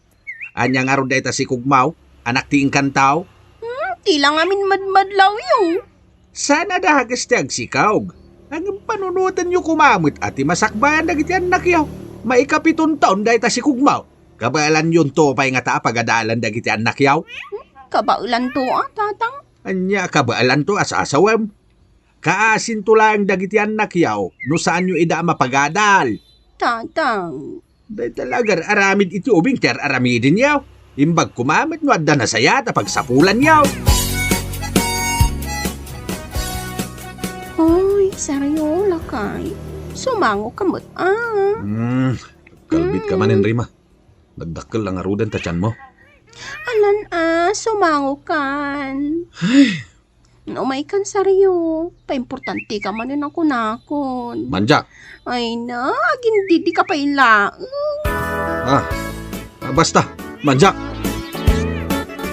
Ania ngarud dayta sikugmo? Anak ti inkanto? Hmm, ti la ngamin madmadlawyo. Saan a dakes ti agsikog? Ngem panunotenyo koma met a ti masakbayan dagiti annakyo. Maikapiton taon dayta sikugmo. Kabaelanyon to pay ngata a pagadalan dagiti annakyo? Hmm, kabaelanto a, Tatang. Ania, kabaelanto a sasawem? Kaasinto laeng dagiti annakyo no saanyo ida a mapagadal. Tatang. Dayta la agar-aramid iti ubing ti ar-aramidenyo. Imbag koma met no adda nasayaat a pagsapulanyo. Oy, Sariola kay. Sumangoka met, ah. Hmm, kalbitka manen, Rima. Nagdakkel la ngaruden ta tianmo. Alan a, sumangokan. Ay. Umaykan, Sario. Paimportanteka manen a kunakon. Mandiak. Ay na, agindidika pay laeng. Ah, ah, basta, mandiak.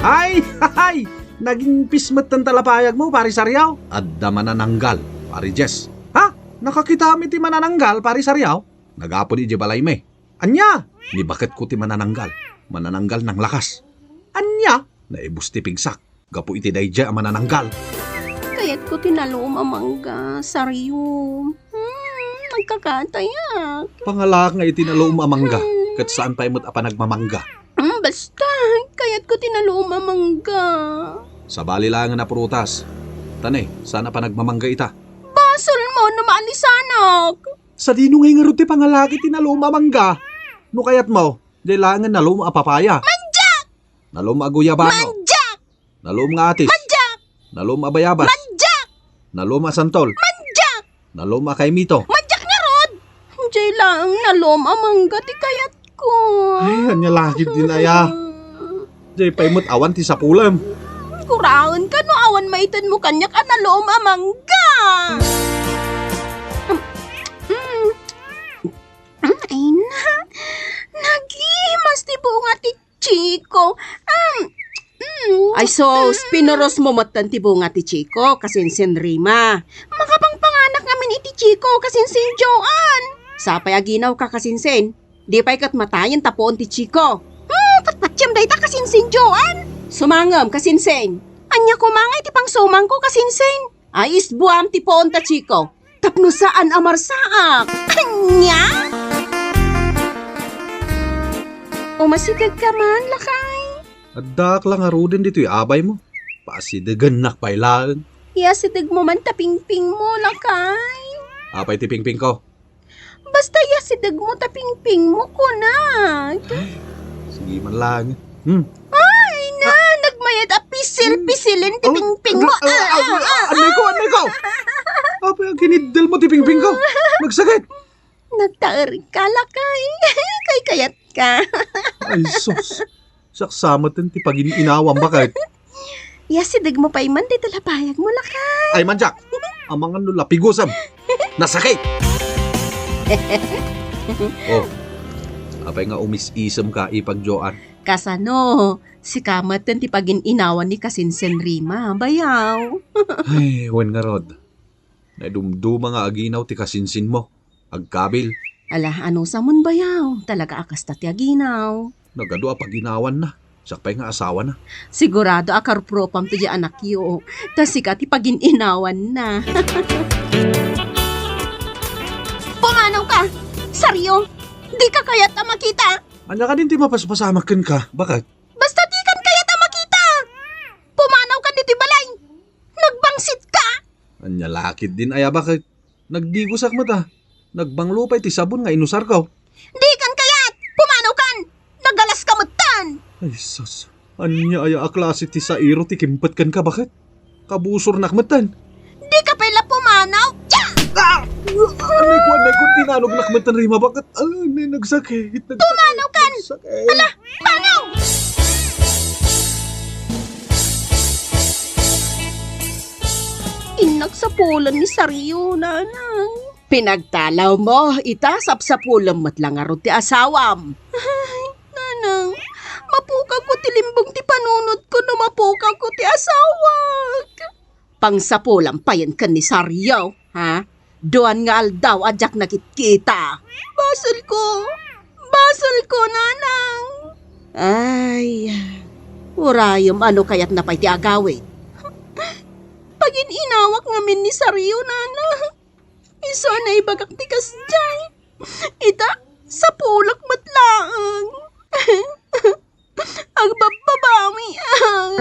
Ay, ay, naging pis metten ta la payagmo, Pari Sario. Adda manananggal, Pari Jess. Ha? Nakakitam iti manananggal, Pari Sario? Nagapod idiay balaymi. Ania? Ni baketko ti manananggal. Manananggal nanglakas. Ania? Naibus ti pigsak gapu iti daydiay a manananggal. Kayatko ti nalom a mangga, Sario. Hmm, nagkakatayak. Pangalaak nga iti nalom a mangga, ket saan pay met a panagmamangga. Hmm, basta, kayatko ti nalom a mangga. Sabali laengen a prutas. Tani, saan a panagmamangga ita? Basolmo no maalisanak. Sadino ngay ngarud ti pangalaak iti nalom a mangga? No kayatmo, diay laengen nalom a papaya. Mandiak! Nalom a guyabano. Mandiak! Nalom nga atis. Mandiak! Nalom a bayabas. Mandiak! Nalom a santol. Mandiak! Nalom a kaimito. Mandiak ngarud! Diay laeng nalom a mangga ti kayatko. Ay, ania la ketdin aya. Diay pay met awan ti sapulem. Guraenka no awan maitedmo kaniak a nalom a mangga. Mm, mm, mm, ay na. Nagimas ti bunga ti chiko. Um, mm, ay sus, mm. Pinurosmo metten ti bunga ti chiko, kasinsin Rima. Makapangpanganak ngamin iti chiko, kasinsin Joan. Sapay aginawka, kasinsin. Di pay ket matayen ta puon ti chiko. Hmm, patpatiem dayta, kasinsin Joan. Sumangem, kasinsin. Ania koma nga iti pangsumangko, kasinsin? Ay, isbuam ti puon ta chiko. Tapno saan a marsaak. Ania? Umasidegka man, lakay. Addaak la ngaruden ditoy abaymo. Pasidegennak pay laeng. Iyasidegmo man ta pingpingmo, lakay. Apay ti pingpingko? Basta iyasidegmo ta pingpingmo, kunak. Sige man lang. Hmm. Ay, na, nagmayat a pisil-pisilin ti pingpingmo. Ah, ah, ah, ah, ah, ah. Anay ko, anay ko. Apay, aginiddel mo ti pingpingko. Nagsakit. Nagtaer ka, lakay. Kay kayat ka. Ay, sus. Siak sa met ti pagin-inawam, baket. Iyasidegmo pay man ti talapayagmo, lakay. Ay, mandiak. Amangan no lapigusem. Nasakit. Oh, apay nga umis-isemka, ipag Joan? Kasano? Sika met ti pagin-inawan ni kasinsin Rima, bayaw. Ay, wen ngarud. Naidumduma nga aginaw ti kasinsinmo. Agkabil. Ala, anusamon, bayaw? Talaga a kasta ti aginaw. Nagadu a paginawanna. Siak pay nga asawana. Sigurado a karupropam ti diay anakyo. Ta sika ti pagin-inawanna. Pumanawka! Sario! Dika kayat a makita! Ania kadin ti mapaspasamak kenka? Baket? Basta dikan kayat a makita! Pumanawka ditoy balay! Nagbangsitka! Ania la ketdin aya, baket? Nagdigosak met a. Nagbanglo pay ti sabon nga inusarko. Dikan kayat! Pumanawkan! Nagalaska metten! Ay, sus. Ania aya a klase ti sairo ti kimpet kenka, baket? Kabusornak metten. Dika pay la pumanaw! Cha! Ah! Anay ko, anay ko, tinanognak metten, Rima, baket? Anay, nagsakit, nagsakit, Pumanaw kan! Nagsakit. Ala! Panaw! Innak sapulan ni Sario, nanang. Pinagtalawmo, ita sapsapulem met la ngarud ti asawam. Ay, nanang, mapukawko ti limbong ti panunotko no mapukawko ti asawak. Pangsapulam payen ken ni Sario, ha? Duan nga aldaw a diak nakitkita. Basolko! Basolko, nanang! Ay, urayem, ano kayatna pay ti agawid? Pagin-inawak ngamin ni Sario, nanang. Isu a naibagak ti kasdiay. Ita, sapulak met laeng. Agbabbabawiak.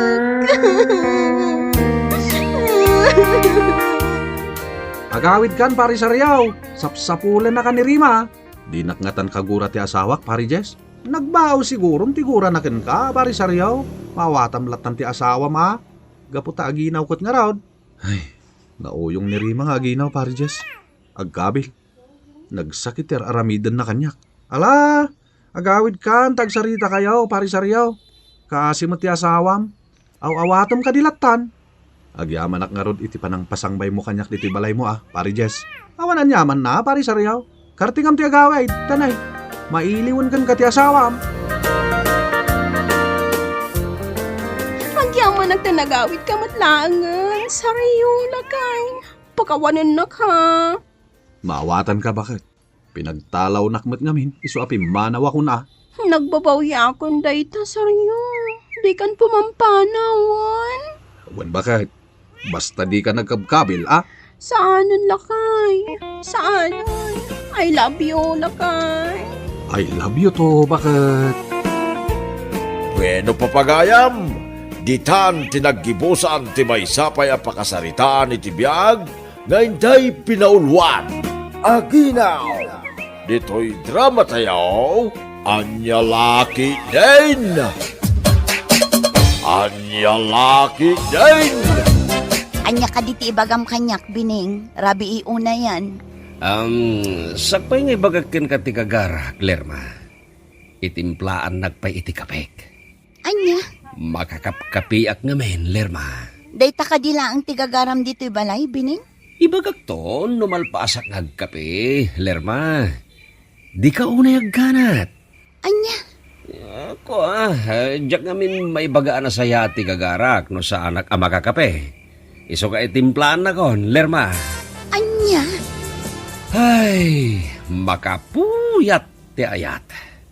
Agawidkan, Pari Sariaw. Sapsapulennaka ni Rima. Dinak ngatan kagura ti asawak, Pari Jess. Nagbao sigurom ti gurana kenka, Pari Sariaw. Maawatam lattan ti asawam a. Gapu ta aginaw ket ngarud. Ay, nauyong ni Rima nga aginaw, Pari Jess. Agkabil. Nagsakit ti ar-aramidenna kaniak. Ala, agawidkan ta agsaritakayo, Pari Sariaw. Kaasi met ti asawam. Aw-awatem kadi lattan. Agyamanak ngarud iti panangpasangbaymo kaniak ditoy balaymo a, Pari Jess. Awan aniamanna, Pari Sariaw. Kartingam ti agawid, tanay. Mailiwen kenka ti asawam. Agyamanak ta nagawidka met laengen, Sariaw, lakay. Pakawanennak, ha? Maawatanka, baket? Pinagtalawnak met ngamin, isu a pimmanawakon a. Nagbabawiakon dayta, Sariaw. Dikan pumampanawan. Wen, baket? Basta dika nagkabkabil, a? Saanen, lakay. Saanen. I love you, lakay. I love you too, baket? Bueno, papagayam, ditan ti naggibusan ti maysa pay a pakasaritaan iti biag nga intay pinauluan. Aginaw! Ditoy drama tayo, Ania La Ketdin! Ania La Ketdin! Ania kadi ti ibagam kaniak, Bining? Rabii unayen. Um, sakbay nga ibagak kenka ti gagarak, Lerma. Itimplaannak pay iti kapek. Ania? Makakapkapiak ngamin, Lerma. Dayta kadi laeng ti gagaram ditoy balay, Bining? Ibagakto no malpasak nga agkape, Lerma. Dika unay agganat. Ania? Ako, ah, diak ngamin maibaga a nasayaat ti gagarak no saanak a makakape. Isu nga itimplaannakon, Lerma. Ania? Ay, makapuyat ti ayat.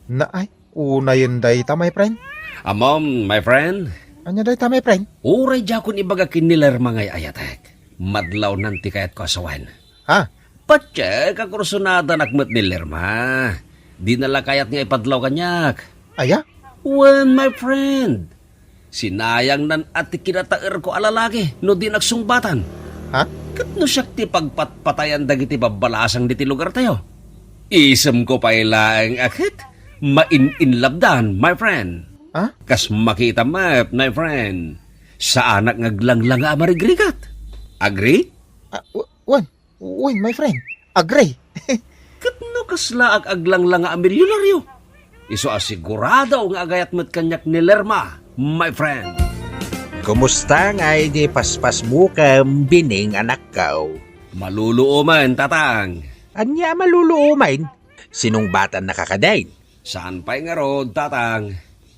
Naay, unayen dayta, my friend. Ammom, my friend? Ania dayta, my friend? Uray diakon ibaga ken ni Lerma nga ay-ayatek. Madlawnan ti kayatko a sawen. Ha? Patse, kakursunadanak met ni Lerma. Dina la kayat nga ipadlaw kaniak. Aya? Wen, my friend. Sinayangnan a ti kinataerko a lalaki no dinak sungbatan. Ha? Ket no siak ti pagpatpatayan dagiti babbalasang diti lugartayo. Isemko pay laeng a ket main-inlabdan, my friend. Ha? Kas makita met, my friend, saanak nga aglanglanga a marigrigat. Agree? Ah, w-, wen, wen, my friend. Agree. Ket no kasla ag-, aglanglanga a milyonaryo, isu a sigurado nga agayat met kaniak ni Lerma, my friend. Kumusta ngay di paspasmukem, Bining, anakko? Maluluomen, tatang. Ania a maluluomen? Sinungbatannaka kadin? Saan pay ngarud, Tatang.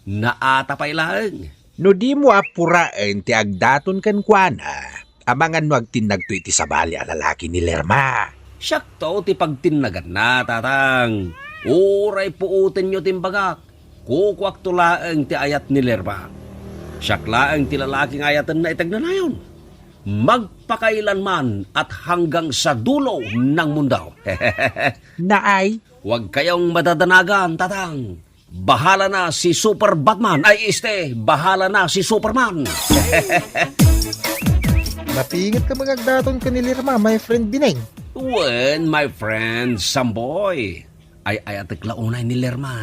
Naata pay laeng. No dimo apuraen ti agdaton kenkuana, amangan no agtinnagto iti sabali a lalaki ni Lerma. Siakto ti pagtinnaganna, Tatang. Uray puotenyo ti imbagak. Kukuakto laeng ti ayat ni Lerma. Siak laeng ti lalaki nga ayatenna iti agnanayon. Magpakailanman at hanggang sa dulo ng mundo. Naay? Huwag kayong madadanagan, Tatang. Bahala na si Super Batman. Ay, este, bahala na si Superman. Napinget ka mangagdaton ken ni Lerma, my friend Bineng. Wen, my friend Samboy. Ay-ayatek la unay ni Lerma.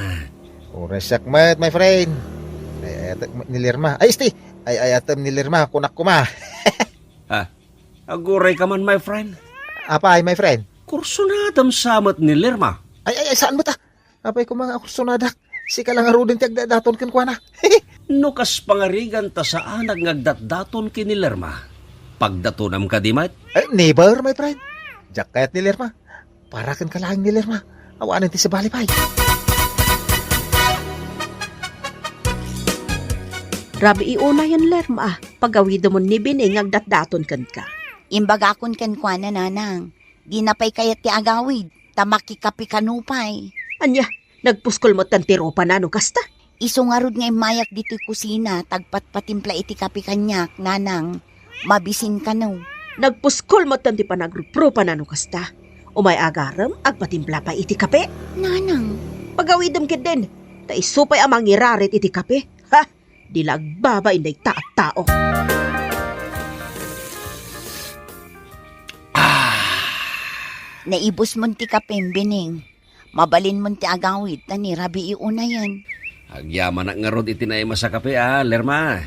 Uray siak met, my friend. Ay-ayatek met ni Lerma. Ay, este, ay-ayatem ni Lerma, kunak koma. Ha? Aguray ka man, my friend. Apay, my friend? Kursunadam sa met ni Lerma. Ay, ay, ay, saan met, ah? Apay koma nga kursunadak? Sika la ngaruden ti agdatdaton kenkuana. No kas pangarigan ta saanak nga agdatdaton ken ni Lerma, pagdatonam kadi met? Eh, never, my friend. Diak kayat ni Lerma. Para kenka laeng ni Lerma. Awanen ti sabali pay. Rabii unayen, Lerma, pagawidemon ni Bineng nga agdatdaton kenka. Imbagakon kenkuana, Nanang. Dina pay kayat ti agawid, ta makikape kano pay. Ania, nagpuskol metten ti rupana no kasta? Isu ngarud nga immayak ditoy kusina, ta agpatpatimpla iti kape kaniak, Nanang. Mabisin kano. Nagpuskol metten ti panagruprupana no kasta. Umay agarem, agpatimpla pay iti kape. Nanang. Pagawidem ketdin, ta isu pay a mangirarit iti kape. Ha? Di la agbabain dayta a tao. Ah! Naibusmon ti kapem, Bineng. Mabalinmon ti agawid ta ni rabii unayen. Agyamanak ngarud iti naimas a kape, a, Lerma.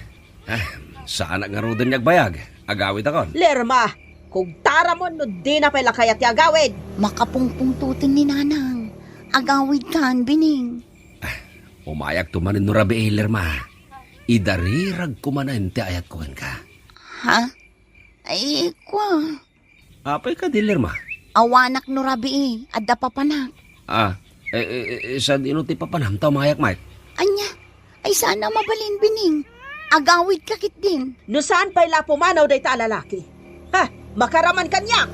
Ah, saanak ngaruden nga agbayag. Agawidakon. Lerma, kugtaramon no dina pay la kayat ti agawid. Makapungpungtoten ni Nanang. Agawidkan, Bineng. Ah, umayakto manen no rabii, Lerma. Idariragko manen ti ayatko kenka. Ha? Ay, kua. Apay kadi, Lerma? Awanak no rabii, adda papanak. Ah, eh, eh, eh, sadino ti papanam ta umayak met? Ania? Ay, saan a mabalin, Bineng. Agawidka ketdin. No saan pay la a pumanaw dayta a lalaki. Ha? Makaraman kaniak!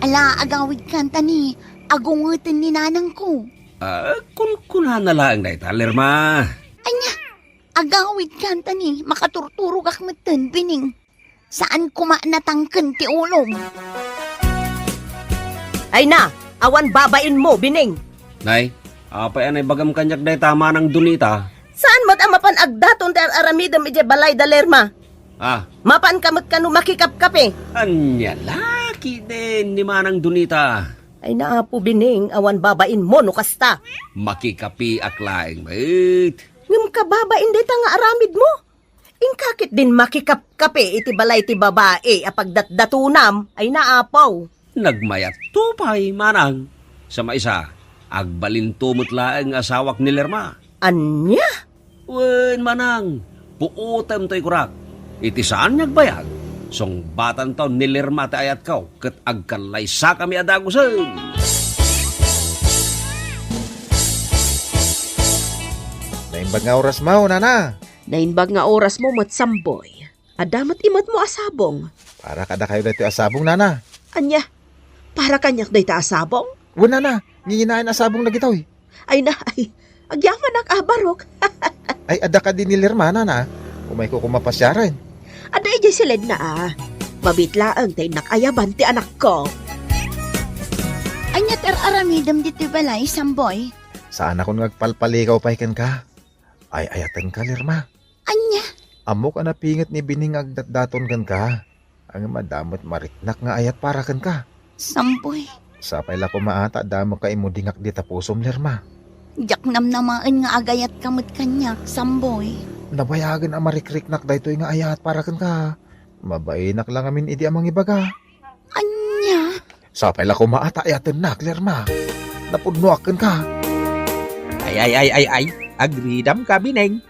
Ala, agawidkan ta ni agungeten ni nanangko. Ah, kunkunana laeng dayta, Lerma. Ania? Agawidkan ta ni makaturturogak metten, Bineng. Saan koma natangken ti ulom. Ay na, awan babainmo, Bineng. Nay, apay a naibagam kaniak dayta, Manang Donita? Saan met a mapan agdaton ti ar-aramidem idiay balay da Lerma? Ah. Mapan ka met kano makikapkape? Ania la ketdin ni Manang Donita? Ay na, Apo Bineng, awan babainmo no kasta. Makikapeak laeng met. Ngem kababain dayta nga aramidmo? Inka ketdin makikapkape iti balay ti babai a pagdatdatonam, ay na, Apo. Nagmayatto pay, Manang. Sa maysa, agbalinto met laeng nga asawak ni Lerma. Ania? Wen, Manang, puotem toy kunak. Iti saan nga agbayag, sungbatanto ni Lerma ti ayatko ket agkallaysakami a dagusen. Naimbag nga orasmo, nana. Naimbag nga orasmo met, Samboy. Adda met imetmo a sabong. Para kadakayo daytoy a sabong, nana. Ania? Para kaniak dayta a sabong? Wen, nana, nginginaen a sabong dagitoy. Ay na, ay, agyamanak a barok. Ay, adda kadi ni Lerma, nana? Umayko koma pasiaren. Adda idiay siledna a. Mabiit laeng ta innak ayaban ti anakko. Ania ti ar-aramidem ditoy balay, Samboy? Saanakon nga agpalpalikaw pay kenka. Ay-ayatenka, Lerma. Ania? Ammok a napinget ni Bineng nga agdatdaton kenka. Ngem adda met mariknak nga ayat para kenka. Samboy. Sapay la koma a ta adda met kaimudingak dita pusom, Lerma. Diak namnamaen nga agayatka met kaniak, Samboy. Nabayagen a marikriknak daytoy nga ayat para kenka. Mabainak la ngamin idi a mangibaga. Ania? Sapay la koma a ta ayatennak, Lerma. Napudnoak kenka. Ay, ay, ay, ay, ay. Agridam ka, Bineng.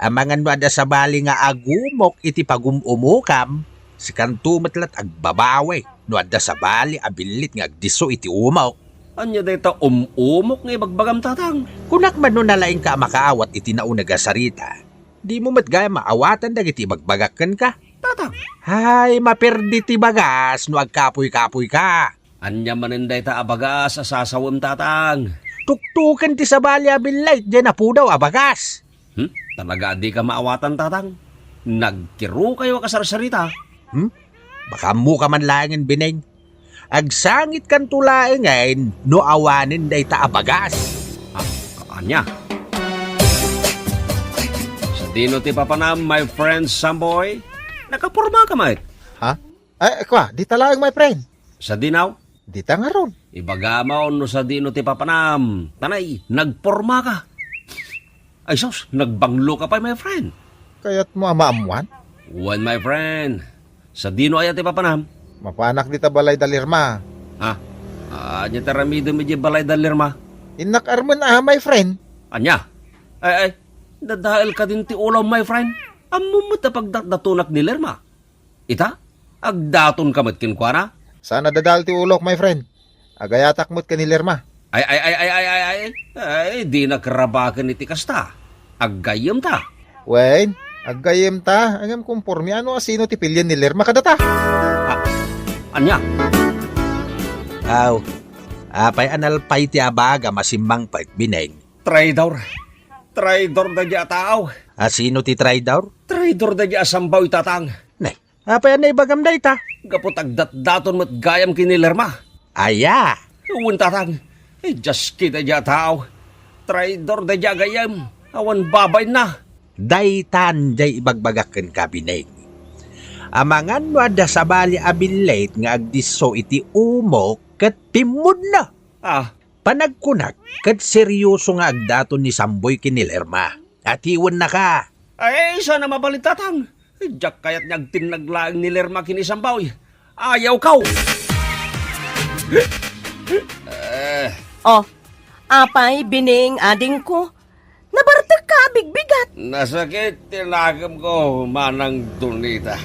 Amangan no adda sabali nga agumok iti pagum-umokam, sikanto met la't agbabawi no adda sabali a billit nga agdisso iti umok. Ania dayta um-umok nga ibagbagam, Tatang? Kunak man no nalaingka a makaawat iti nauneg a sarita. Dimo met gayam maawatan dagiti ibagbagak kenka. Tatang. Hay, maperdi ti bagas no agkapuy-kapuyka. Ania manen dayta a bagas a sasawem, Tatang? Tuktuken ti sabali a billight diay napudaw a bagas. Hmm? Talaga a dika maawatan, Tatang? Nagkirukayo a kasarsarita. Hmm? Baka ammoka man laengen, Bineng. Agsangitkanto laengen no awanen dayta a bagas. Ah, ania? Sadino ti papanam, my friend Samboy? Nakapormaka met. Ha? Ay, kua, dita laeng, my friend. Sadino? Dita ngarud. Ibagam no sadino ti papanam. Tanay, nagpormaka. Ay sus, nagbangloka pay, my friend. Kayatmo a maammuan? Wen, my friend. Sadino aya ti papanam? Mapanak dita balay da Lerma. Ha? Ania ti aramidem idiay balay da Lerma? Innak armen a, my friend. Ania? Ay, ay, dadael kadin ti ulam, my friend. Ammom met a pagdatdatonak ni Lerma. Ita? Agdatonka met kenkuana? Saan a dadael ti ulok, my friend. Agayatak met ken ni Lerma. Ay, ay, ay, ay, ay, ay, ay, ay, dinak rabaken iti kasta. Aggayyemta. Wen, aggayyemta, ngem kompormi no asino ti pilien ni Lerma kadata. Ah, ania? Aw, apay a nalpay ti abagam a simmangpet, Bineng? Traidor. Traidor daydiay a tao. Asino ti traidor? Traidor daydiay a Samboy, Tatang. Ne, apay a naibagam dayta? Gapu ta agdatdaton met gayam ken ni Lerma. Aya? Wen, Tatang. Idias ket daydiay a tao. Traidor daydiay a gayyem. Awan babainna. Daytan diay ibagbagak kenka, Bineng. Amangan no adda sabali a billight nga agdisso iti umok ket pimmudna. Ah, Panagkunak, ket seryoso nga agdaton ni Samboy ken ni Lerma. Atiwennaka. Ay, saan a mabalin, Tatang. Diak kayat nga agtinnag laeng ni Lerma ken ni Samboy. Ayawko! Eh. Oh, apay, Bineng, adingko. Nabartekka a bigbigat. Nasakit ti nakemko, Manang Donita.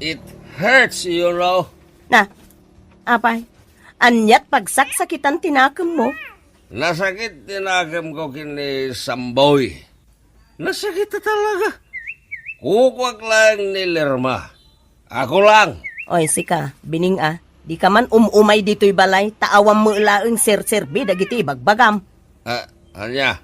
It hurts, you know. Na, apay, aniat pagsaksakitan ti nakemmo? Nasakit ti nakemko ken ni Samboy. Nasakit talaga. Kukuak laeng ni Lerma. Ako lang. Oy, sika, Bineng a, dika man um-umay ditoy balay, ta awan met laeng serserbi dagiti ibagbagam. Ah, ania?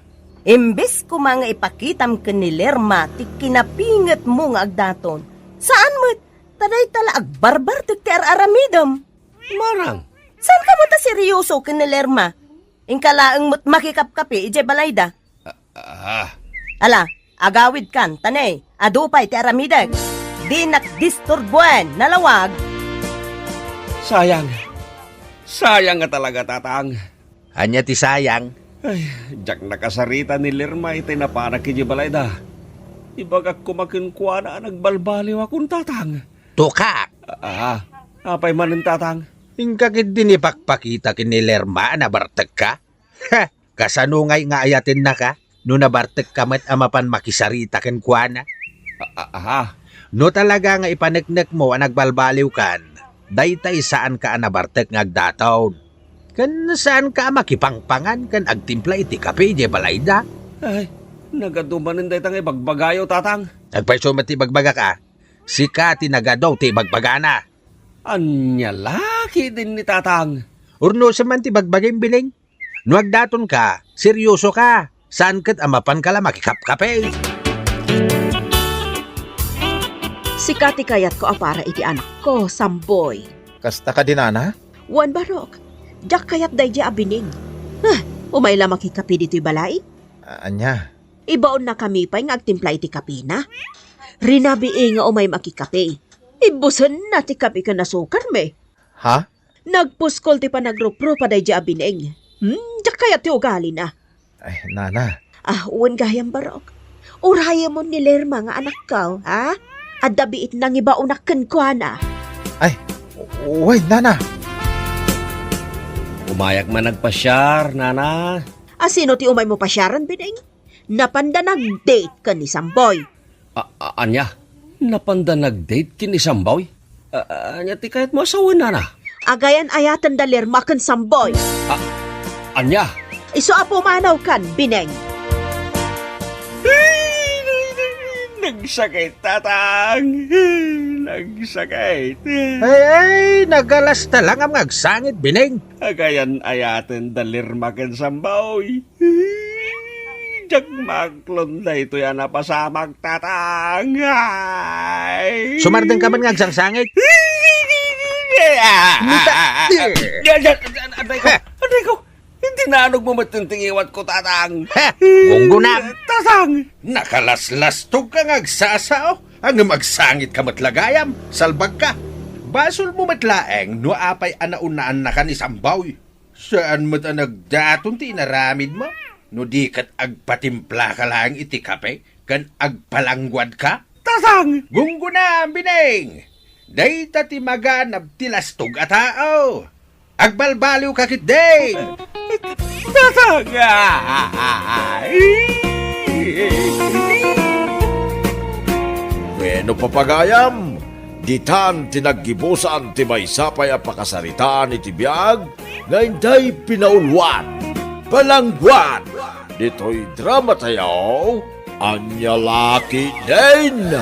Imbes koma nga ipakitam ken ni Lerma ti kinapingetmo nga agdaton, saan met, ta dayta la agbarbartek ti ar-aramidem. Manang? Saanka met a seryoso ken ni Lerma? Inka laeng met makikapkapi idiay balayda. Ah, ah. Ala, agawidkan, ta ne, adu pay ti aramidek. Dinak disturbuen, nalawag. Sayang. Sayang nga talaga, Tatang. Ania ti sayang? Ay, diak nakasarita ni Lerma itay napanak idiay balayda. Ibagak koma kenkuana a nagbalbaliwakon, Tatang. Tukak! Ah, apay manen, Tatang? Inka ketdin ipakpakita ken ni Lerma a nabartekka? Ha! Kasano ngay nga ayatennaka no nabartekka met a mapan makisarita kenkuana? Ah, ah, ah. No talaga nga ipaneknekmo a nagbalbaliwkan, daytay saanka a nabartek nga agdaton. Ken saanka a makipangpangan ken agtimpla iti kape idiay balayda. Ay, nagadu manen dayta nga ibagbagayo, Tatang. Agpayso met ti ibagbagak a, sika ti nagadu ti ibagbagana. Ania la ketdin ni Tatang? Urnosem man ti bagbagim, Bineng. No agdatonka, seryosoka. Saan ket a mapanka la makikapkape. Sika ti kayatko a para iti anakko, Samboy. Kasta kadi, nana? Wen, barok. Diak kayat daydiay a Bineng. Ah, umay la makikape ditoy balay? A-, ania? Ibaonnakami pay nga agtimpla iti kapena. Rinabii nga umay makikape. Ibbusenna ti kape ken asukarmi. Ha? Nagpuskol ti panagruprupa daydiay a Bineng. Hmm, diak kayat ti ugalina. Ay, nana. Ah, wen gayam, barok. Urayemon ni Lerma nga anakko, ha? Adda biit nangibaonak kenkuana. Ay, wen, nana. Umayak man agpasiar, nana. Asino ti umaymo pasiaren, Bineng? Napanda nag-date ken ni Samboy. A-, a-, ania? Napanda nag-date ken ni Samboy? A-, a-, ania ti kayatmo a sawen, nana? Agayan-ayaten da Lerma ken Samboy. A-, Ania? Isu a pumanaw kan Bineng. Nagsakit, Tatang. Nagsakit. Ay, ay, nagalasta lang am nga agsangit, Bineng. Agayan-ayaten da Lirma ken Sambaoy. Diak maaklon daytoy a napasamak, Tatang. Ay. Sumardeng ka man nga agsangsangit. Nita- Aray ko! Aray ko! Tinanog mo met ti ngiwat ko, Tatang. Ha! Gunggona! Tatang! Nakalaslastog ka nga agsasao. Ngem agsangit ka met la gayam. Salbag ka. Basol mo met laeng no apay a naunnaannakan ni Sambaoy. Saan met a nagdaton ti inaramid mo? No di ket agpatimpla ka laeng iti kape ken agpalangguad ka? Tatang! Gunggona, Bineng! Dayta ti maganab ti lastog a tao. Agbalbaliw ka ketdin! Tatang! Wenno, papagayam, ditan ti naggibusan ti maysa pay a pakasaritaan iti biag nga inday pinauluan, palangguad, ditoy drama tayo, Ania La Ketdin.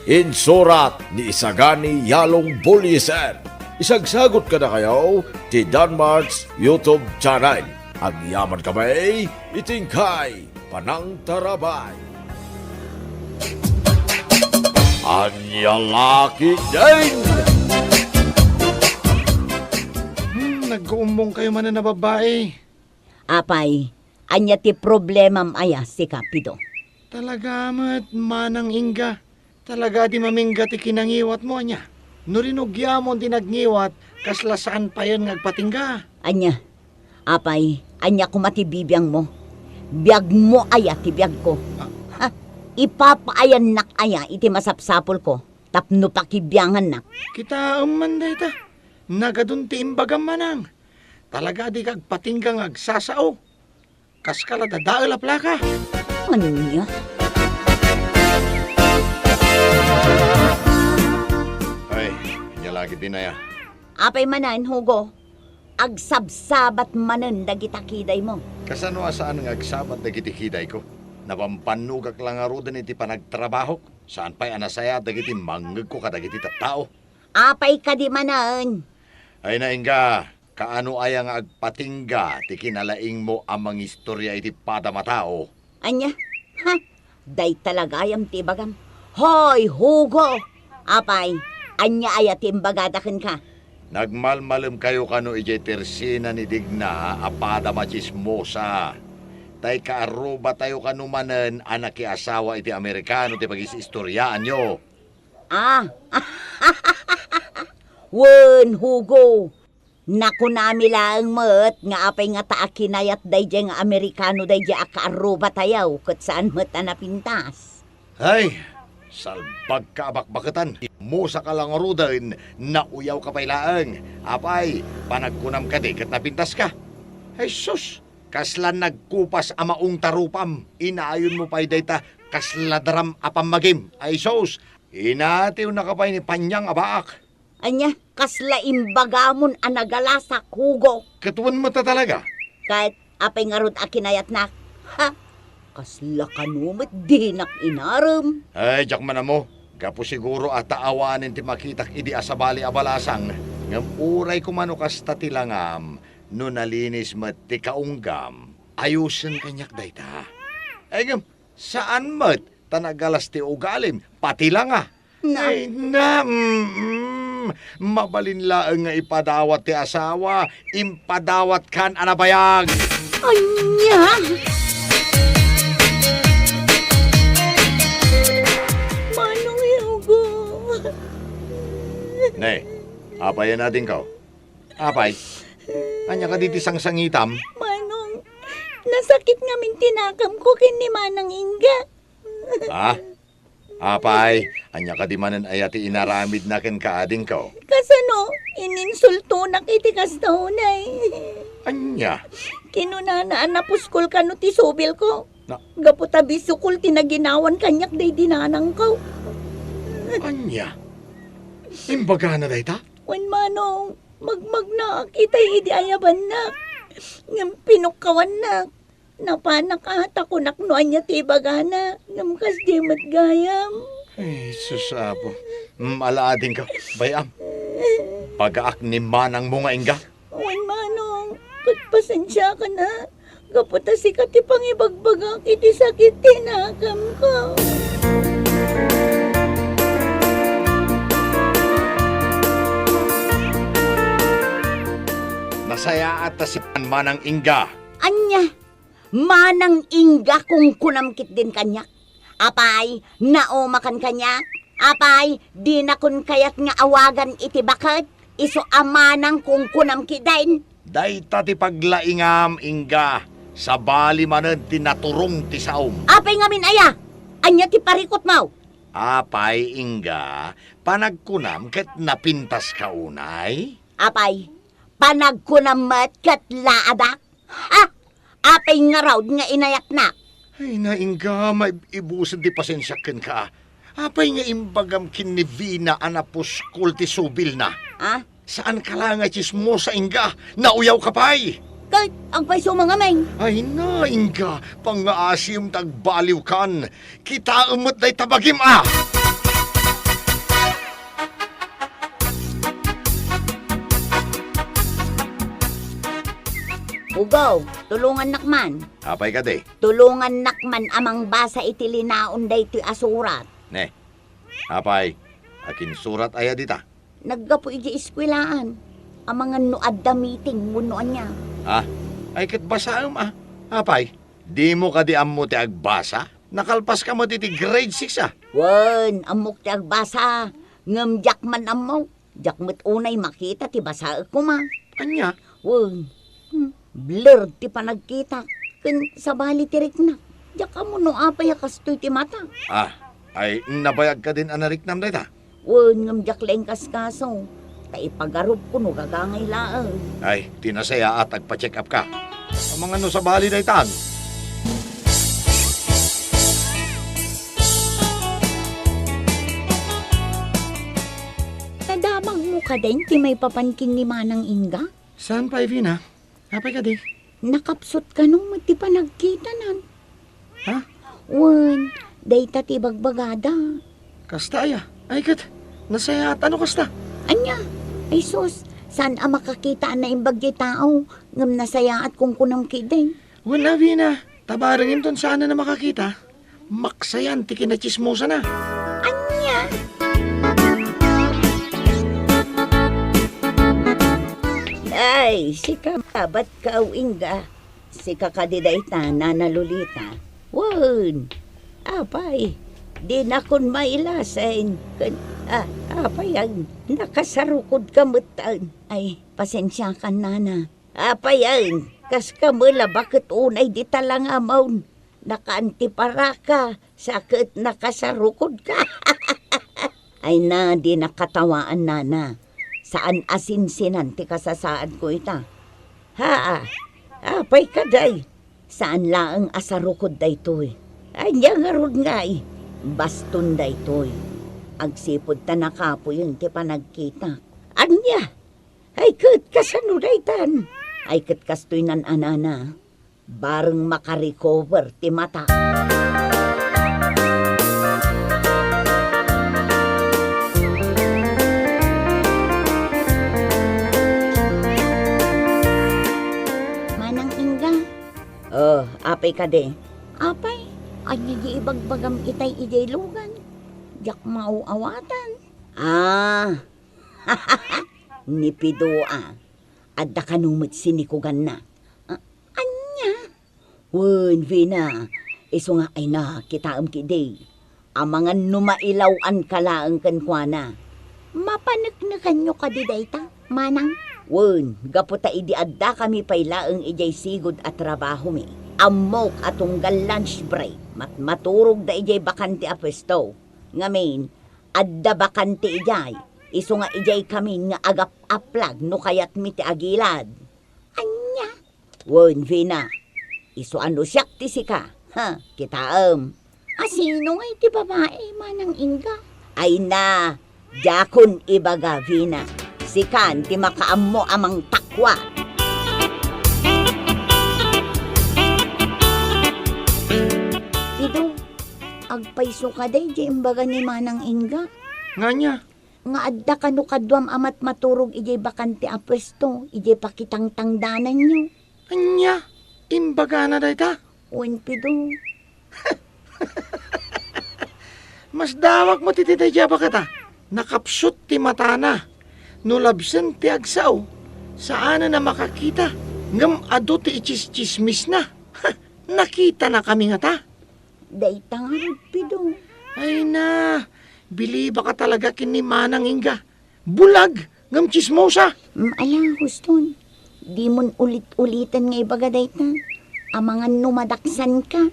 Insurat ni Isagani Yalong Bullieser. Isagsagut kadakayo ti Danmart's YouTube channel. Agyaman kami iti inkay panangtarabay. Ania La Ketdin! Hmm, nagguumbong kayo manen a babbai. Apay, ania ti problemam aya, sika, Pido? Talaga met, Manang Inga. Talaga di mamingga ti kinangiwatmo, ania? No rinugiamon ti nagngiwat, kasla saan payen nga agpatingga. Ania? Apay, ania koma ti bibiangmo? Biagmo aya ti biagko? Ah. Ha? Ipapaayannak aya iti masapsapulko tapno pakibiangannak? Kitaem man dayta. Nagadun ti imbagam, Manang. Talaga dika agpatingga nga agsasao. Kaska la dadael a plaka. Ania? Ay, ania la ketdin aya? Apay manen, Hugo, agsabsabat manen dagita kidaymo. Kasano a saan nga agsabat dagiti kidayko? Napampanogak la ngaruden iti panagtrabahok. Saan pay a nasayaat dagiti mangngegko kadagiti tattao. Apay kadi manen? Ay, naingga, kaano aya nga agpatingga ti kinalaingmo a mangistoria iti padam a tao? Ania? Ha? Dayta la gayam ti ibagam. Hoy, Hugo! Apay, ania aya ti imbagada kenka? Nagmalmalemkayo kano idiay tersina ni Digna a padam a tsismosa. Tay kaarrubatayo kano manen a nakiasawa iti Amerikano ti pagis-istoriaanyo. Ah. Wen, Hugo. Nakunami laeng met nga apay ngata a kinayat daydiay nga Amerikano daydiay a kaarrubatayo ket saan met a napintas. Ay, salbagka a bakbaketan. Immusaka la ngaruden, nauyawka pay laeng. Apay, panagkunam kadi ket napintaska? Ay sus, kasla nagkupas a maong ta rupam. Inayonmo pay dayta kasla daram a pammagim. Ay sus, inatiwnaka pay ni Panyang a baak. Ania, kasla imbagamon a nagalasak, Hugo? Ket wen met a talaga? Ket apay ngarud a kinayatnak? Ha? Kasla kano met dinak inarem. Ay, diak man ammo. Gapu siguro a ta awanen ti makitak idi a sabali a balasang. Ngem uray koma no kasta ti langam, no nalinis met ti kaunggam, ayosen kaniak dayta. Ay, ngem, saan met ta nagalas ti ugalim, pati langa. Na- Ay, na, mm, mabalin laeng nga ipadawat ti asawa, impadawatkan a nabayag. Ania? Manong Hugo. Ne, apay a nadingkaw? Apay, ania kadi ti sangsangitam? Manong, nasakit ngamin ti nakamko ken ni Manang Inga. Ah? Apay, ania kadi manen aya ti inaramidna kenka, adingko? Kasano, ininsultonak iti kasta unay. Ania? Kinunana a napuskol kano ti subilko. Na- Gapu ta bisukol ti naginawan kaniak daydi nanangko. Ania? Imbagana dayta? Wen manong, magmagnaak itay idi ayabannak. Ngem pinukkawannak. Napanak a, ta kunak no ania ti ibagana, ngem kasdi met gayam. Ay, sus, Apo. Mm, ala adingka. Bay-am. Pagaak ni manangmo nga ingga. Wen, Manong, ket pasensiakan a. Gapu ta sika ti pangibagbagak iti sakit ti nakamko. Nasayaat ta sika, manang ingga. Ania? Manang ingga, kunkunam ketdin kaniak. Apay, naumakan kaniak? Apay, dinakon kayat nga awagan iti baket? Isu a manang kunkunam ketdin. Dayta ti paglaingam, ingga. Sabali manen ti naturong ti saom. Apay ngamin aya? Ania ti parikutmo? Apay, ingga, panagkunam ket napintaska unay? Apay, panagkunam met ket laadak? Ha? Apay ngarud nga inayatnak? Ay, naingga, maib-ibusen ti pasensiak kenka. Apay nga imbagam ken ni Vina a napuskol ti subilna? Ah? Saanka la nga tsismosa, ingga. Nauyawka pay. Ket agpayso ngamin? Ay, naingga, pangngaasim ta agbaliwkan. Kitaem met dayta bagim a. Ugaw, tulongannak man. Apay kadi? Tulongannak man a mangbasa iti linaon daytoy a surat. Ne. Apay, akinsurat aya dita? Naggapu idiay eskuelaan. Amangan no adda meeting wenno ania. Ah, ay ket basaem a. Apay, dimo kadi ammo ti agbasa? Nakalpaska met iti grade six a. Wen, ammok ti agbasa. Ngem diak man ammo. Diak met unay makita ti basaek koma. Ania? Wen. Hmm, blurred ti panagkitak. Ken sabali ti riknak. Diak ammo no apay a kastoy ti mata. Ah, ay nabayag kadin a nariknam dayta? Wen, ngem diak la inkaskaso. Ta ipagarupko no gagangay laeng. Ay, ti nasayaat, agpa-check up ka. Amangan no sabali daytan. Nadamagmo kadin ti maipapan ken ni Manang Inga? Saan pay, Vina? Apay kadi? Nakapsut kano met ti panagkitanan. Ha? Wen, dayta ti bagbagada. Kasta aya? Ay ket, nasayaat a no kasta. Ania? Ay sus, saan a makakita a naimbag ti tao, ngem nasayaat kunkunam ketdi. Wen a, Vina, ta bareng inton saanen a makakita, maksayan ti kinatsismosana. Ania? Ay, sika mabat ka, Inga. Sika kadi dayta, Nana Lolita. Wen, apay, dinakon mailasin. Ken, a, apay, nakasarukodka metten. Ay, pasensiakan, Nana. Apay, kaska met la baket unay dita langamon. Nakaantiparaka, sa ket nakasarukodka. Ay na, di nakatawaan, Nana. Saan a sinsinan ti kasasaadko ita. Haa, apay kadi? Saan laeng a sarukod daytoy. Ania ngarud ngay? Baston daytoy. Agsipud ta nakapuyen ti panagkitak. Ania? Ay ket kasano daytan? Ay ket kastoy nan a, Nana. Bareng makarecover ti mata. Manang Inga. Oh, apay kadi? Apay, ania di ibagbagam itay idiay lugan? Diak maaw-awatan. Ah, ni Pido a. Adda kano met sinikuganna. A-, ania? Wen, Vina, isu nga ay na, kitaem ketdi. Amangan no mailaw-anka laeng kenkuana. Mapaneknekanyo kadi dayta, Manang? Wen, gapu ta idi addakami pay laeng idiay sigud a trabahomi. Ammok a tunggal lunch break, matmaturogda idiay bakante a pwesto. Ngamin, adda bakante idiay, isu nga idiay kamin nga agap-aplag no kayatmi ti agilad. Ania? Wen, Vina, isu a no siak ti sika, ha, kitaem. A sino ngay ti babai, Manang Inga? Ay na, diakon ibaga, Vina. Sikan ti makaammo a mangtakwat. Agpayso kadi diay imbaga ni Manang Inga? Ngania? Nga adda kano kaduam a matmaturog idiay bakante a puesto, idiay pakitangtangdananyo. Ania? Imbagana dayta? Wen, Pido. Masdawak met iti daydiay a bakata. Nakapsut ti matana. No labsen ti agsao, saanen a makakita. Ngem adu ti itsistsismisna. Nakitanakami ngata? Dayta ngarud, Pido. Ay na, bilibaka talaga ken ni Manang Inga. Bulag ngem tsismosa. Mm, ala, Huston. Dimon ulit-uliten nga ibaga dayta. Amangan no madaksanka.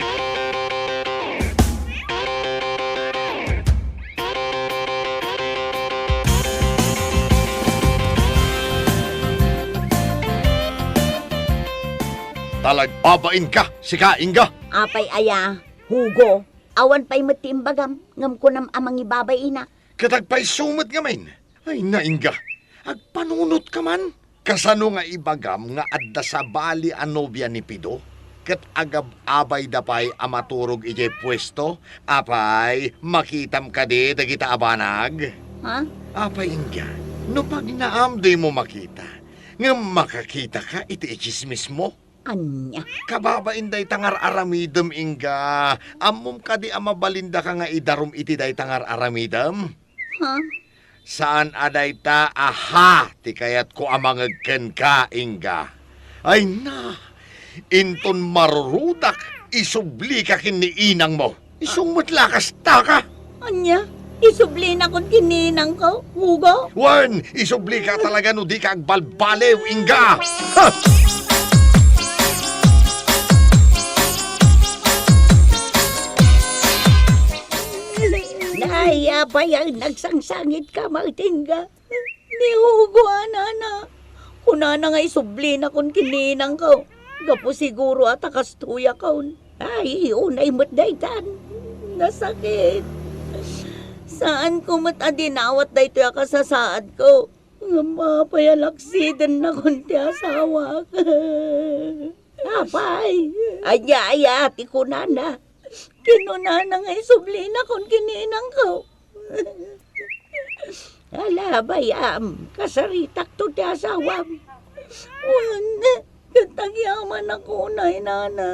Talagbabainka, sika, Inga. Apay aya, Hugo? Awan pay met ti imbagam, ngem kunam a mangibabaina. Ket agpayso met ngamin. Ay, naingga, agpanunotka man. Kasano nga ibagam nga adda sabali a nobia ni Pido? Ket agab-abayda pay a maturog idiay puesto? Apay, makitam kadi dagita a banag? Ha? Apay, ingga, no pagnaam dimo makita, ngem makakitaka iti itsismismo? Ania? Kababain dayta nga ar-aramidem, ingga. Ammom kadi a mabalindaka nga idarum iti dayta nga ar-aramidem? Ha? Saan a dayta a ha ti kayatko a mangeg kenka, ingga. Ay na, inton marurudak, isublika ken ni inangmo. Isung met la kasta ka. Ania? Isublinakon ken ni inangko, Hugo? Wen, isublika talaga no dika agbalbaliw, ingga. Ha! Naaya pay a nagsangsangitka met, ingga. Ni Hugo a nana, kunana nga isublinakon ken ni inangko. Gapu siguro a ta kastoyakon. Ay, unay met daytan. Nasakit. Saanko met a dinawat daytoy a kasasaadko. Ngem apay a laksidennakon ti asawak? Apay, ania aya ti kunana? Kinunana nga isublinakon ken ni inangko. Ala, bay-am, kasaritakto ti asawam. Wen, ket agyamanak unay, nana.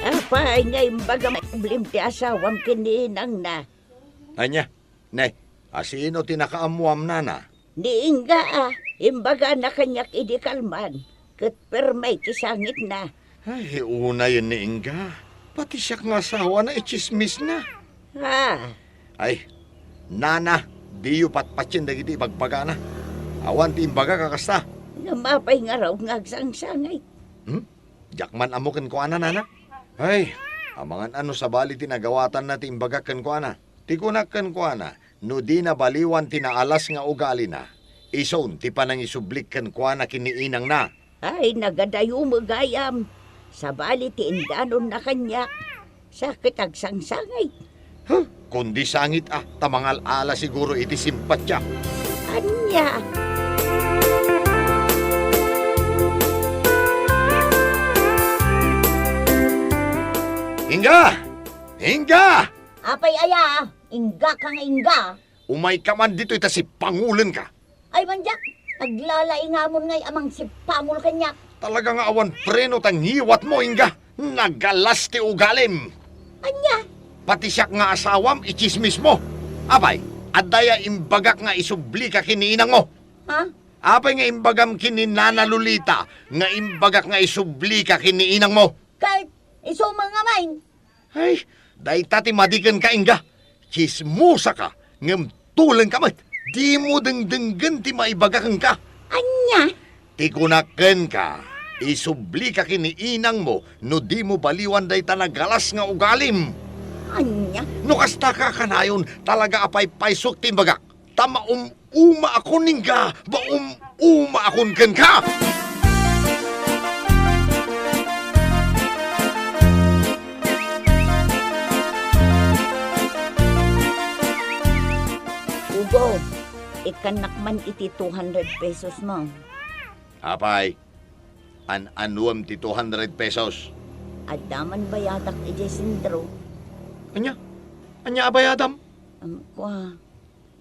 Apay nga imbagam a problem ti asawam ken ni inangna? Ania? Ne, asino ti nakaammuam, nana? Ni Inga a, imbagana kaniak idi kalman, ket permi ti sangitna. Ay, unayen ni Inga. Pati siak nga asawana, itsismisna. Ha? Ay, nana, diyo patpatien dagiti ibagbagana. Awan ti imbagak a kasta. Ngem apay ngarud nga agsangsangit? Hmm? Diak man ammo kenkuana, nana. Ay, amangan a no sabali ti nagawatanna ti imbagak kenkuana. Ti kunak kenkuana, no dina baliwan ti naalas nga ugalina, isun ti panangisublik kenkuana ken ni inangna. Ay, nagadayo met gayam. Sabali ti indanonna kaniak, sa ket agsangsangit. Huh, kundi sangit a, ta mangal-ala siguro iti simpatiak. Ania? Inga! Inga! Apay aya? Inggaka nga ingga? Umayka man ditoy ta sipangulenka. Ay, mandiak, aglalaingamon ngay a mangsipangol kaniak. Talaga nga awan preno ta ngiwatmo, Inga. Nagalas ti ugalim. Ania? Pati siak nga asawam, itsismismo. Apay, adda aya imbagak nga isublika ken ni inangmo? Ha? Apay nga imbagam ken ni Nana Lolita nga imbagak nga isublika ken ni inangmo? Ket isu met ngamin. Ay, dayta ti madi kenka, Inga. Tsismosaka, ngem tulengka met. Dimo dengdenggen ti maibaga kenka. Ania? Ti kunak kenka, isublika ken ni inangmo no dimo baliwan dayta nagalas nga ugalim. Ania? No kasta ka kanayon, talaga a paypaysok ti imbagak. Ta maum-uma akon, Inga, maum-uma akon kenka. Hugo, ikkannak man iti two hundred pesos mo. Apay, An-anuem ti two hundred pesos? Adda man bayadak idiay sentro. Ania? Ania a bayadam? Am, kua,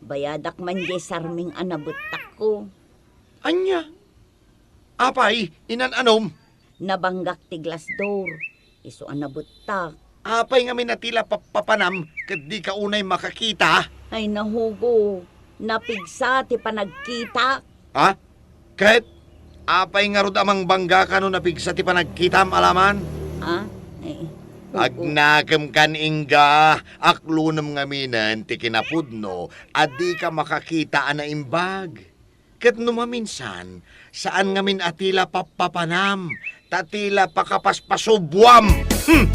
bayadak man diay sarming a nabettakko. Ania? Apay, inan-anom? Nabanggak ti glass door. Isu a nabettak. Apay ngamin a ti la pappapanam ket dika unay makakita? Ay, nahugo. Napigsa ti panagkitak. Ha? Ket apay ngarud a mangbangga ka no napigsa ti panagkitam, alaman? Ha? Ay, oo. Agnakemkan, Inga, aklonem ngaminen ti kinapudno a dika makakita a naimbag. Ket no maminsan, saan ngamin a ti la pappapanam, ta ti la pakapaspasubuam. Hmm!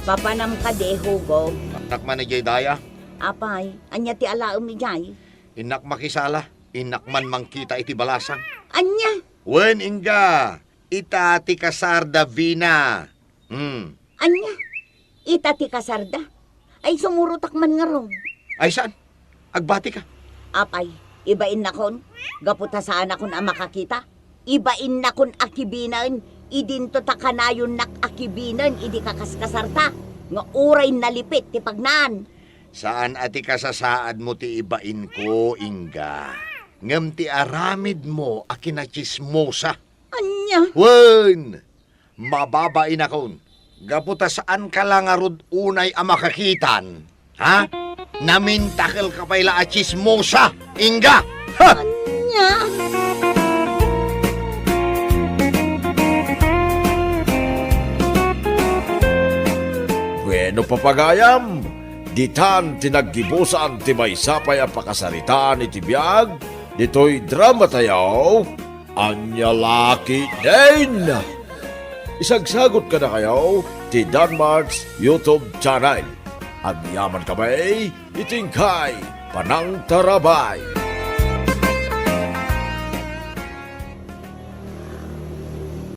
Papanam kadi, Hugo? Innak man idiay daya. Apay, ania ti alaem idiay? Innak makisala, innak man mangkita iti balasang. Ania? Wen, Inga, ita ti kasarda, Vina. Hmm. Ania? Ita ti kasarda? Ay, sumurotak man ngarud. Ay, saan? Agbatika. Apay, ibainnakon, gapu ta saanakon a makakita. Ibainnakon a kibinen, idinto ta kanayonnak a kibinen idi kakaskasarta, nga uray nalipit ti pagnaan. Saan a ti kasasaadmo ti ibainko, Inga. Ngem ti aramidmo a kinatsismosa. Ania? Wen, mababainakon. Gapu ta saanka la ngarud unay a makakitan, ha? Namintakelka pay la a tsismosa, Inga! Ha! Ania? Bueno, papagayam, ditan ti naggibusan ti maysa pay a pakasaritaan iti biag ditoy drama tayo. Ania la ketdin? Isagsagot kadakayo ti Danmart's YouTube channel. Agyaman kami iti inkay panangtarabay.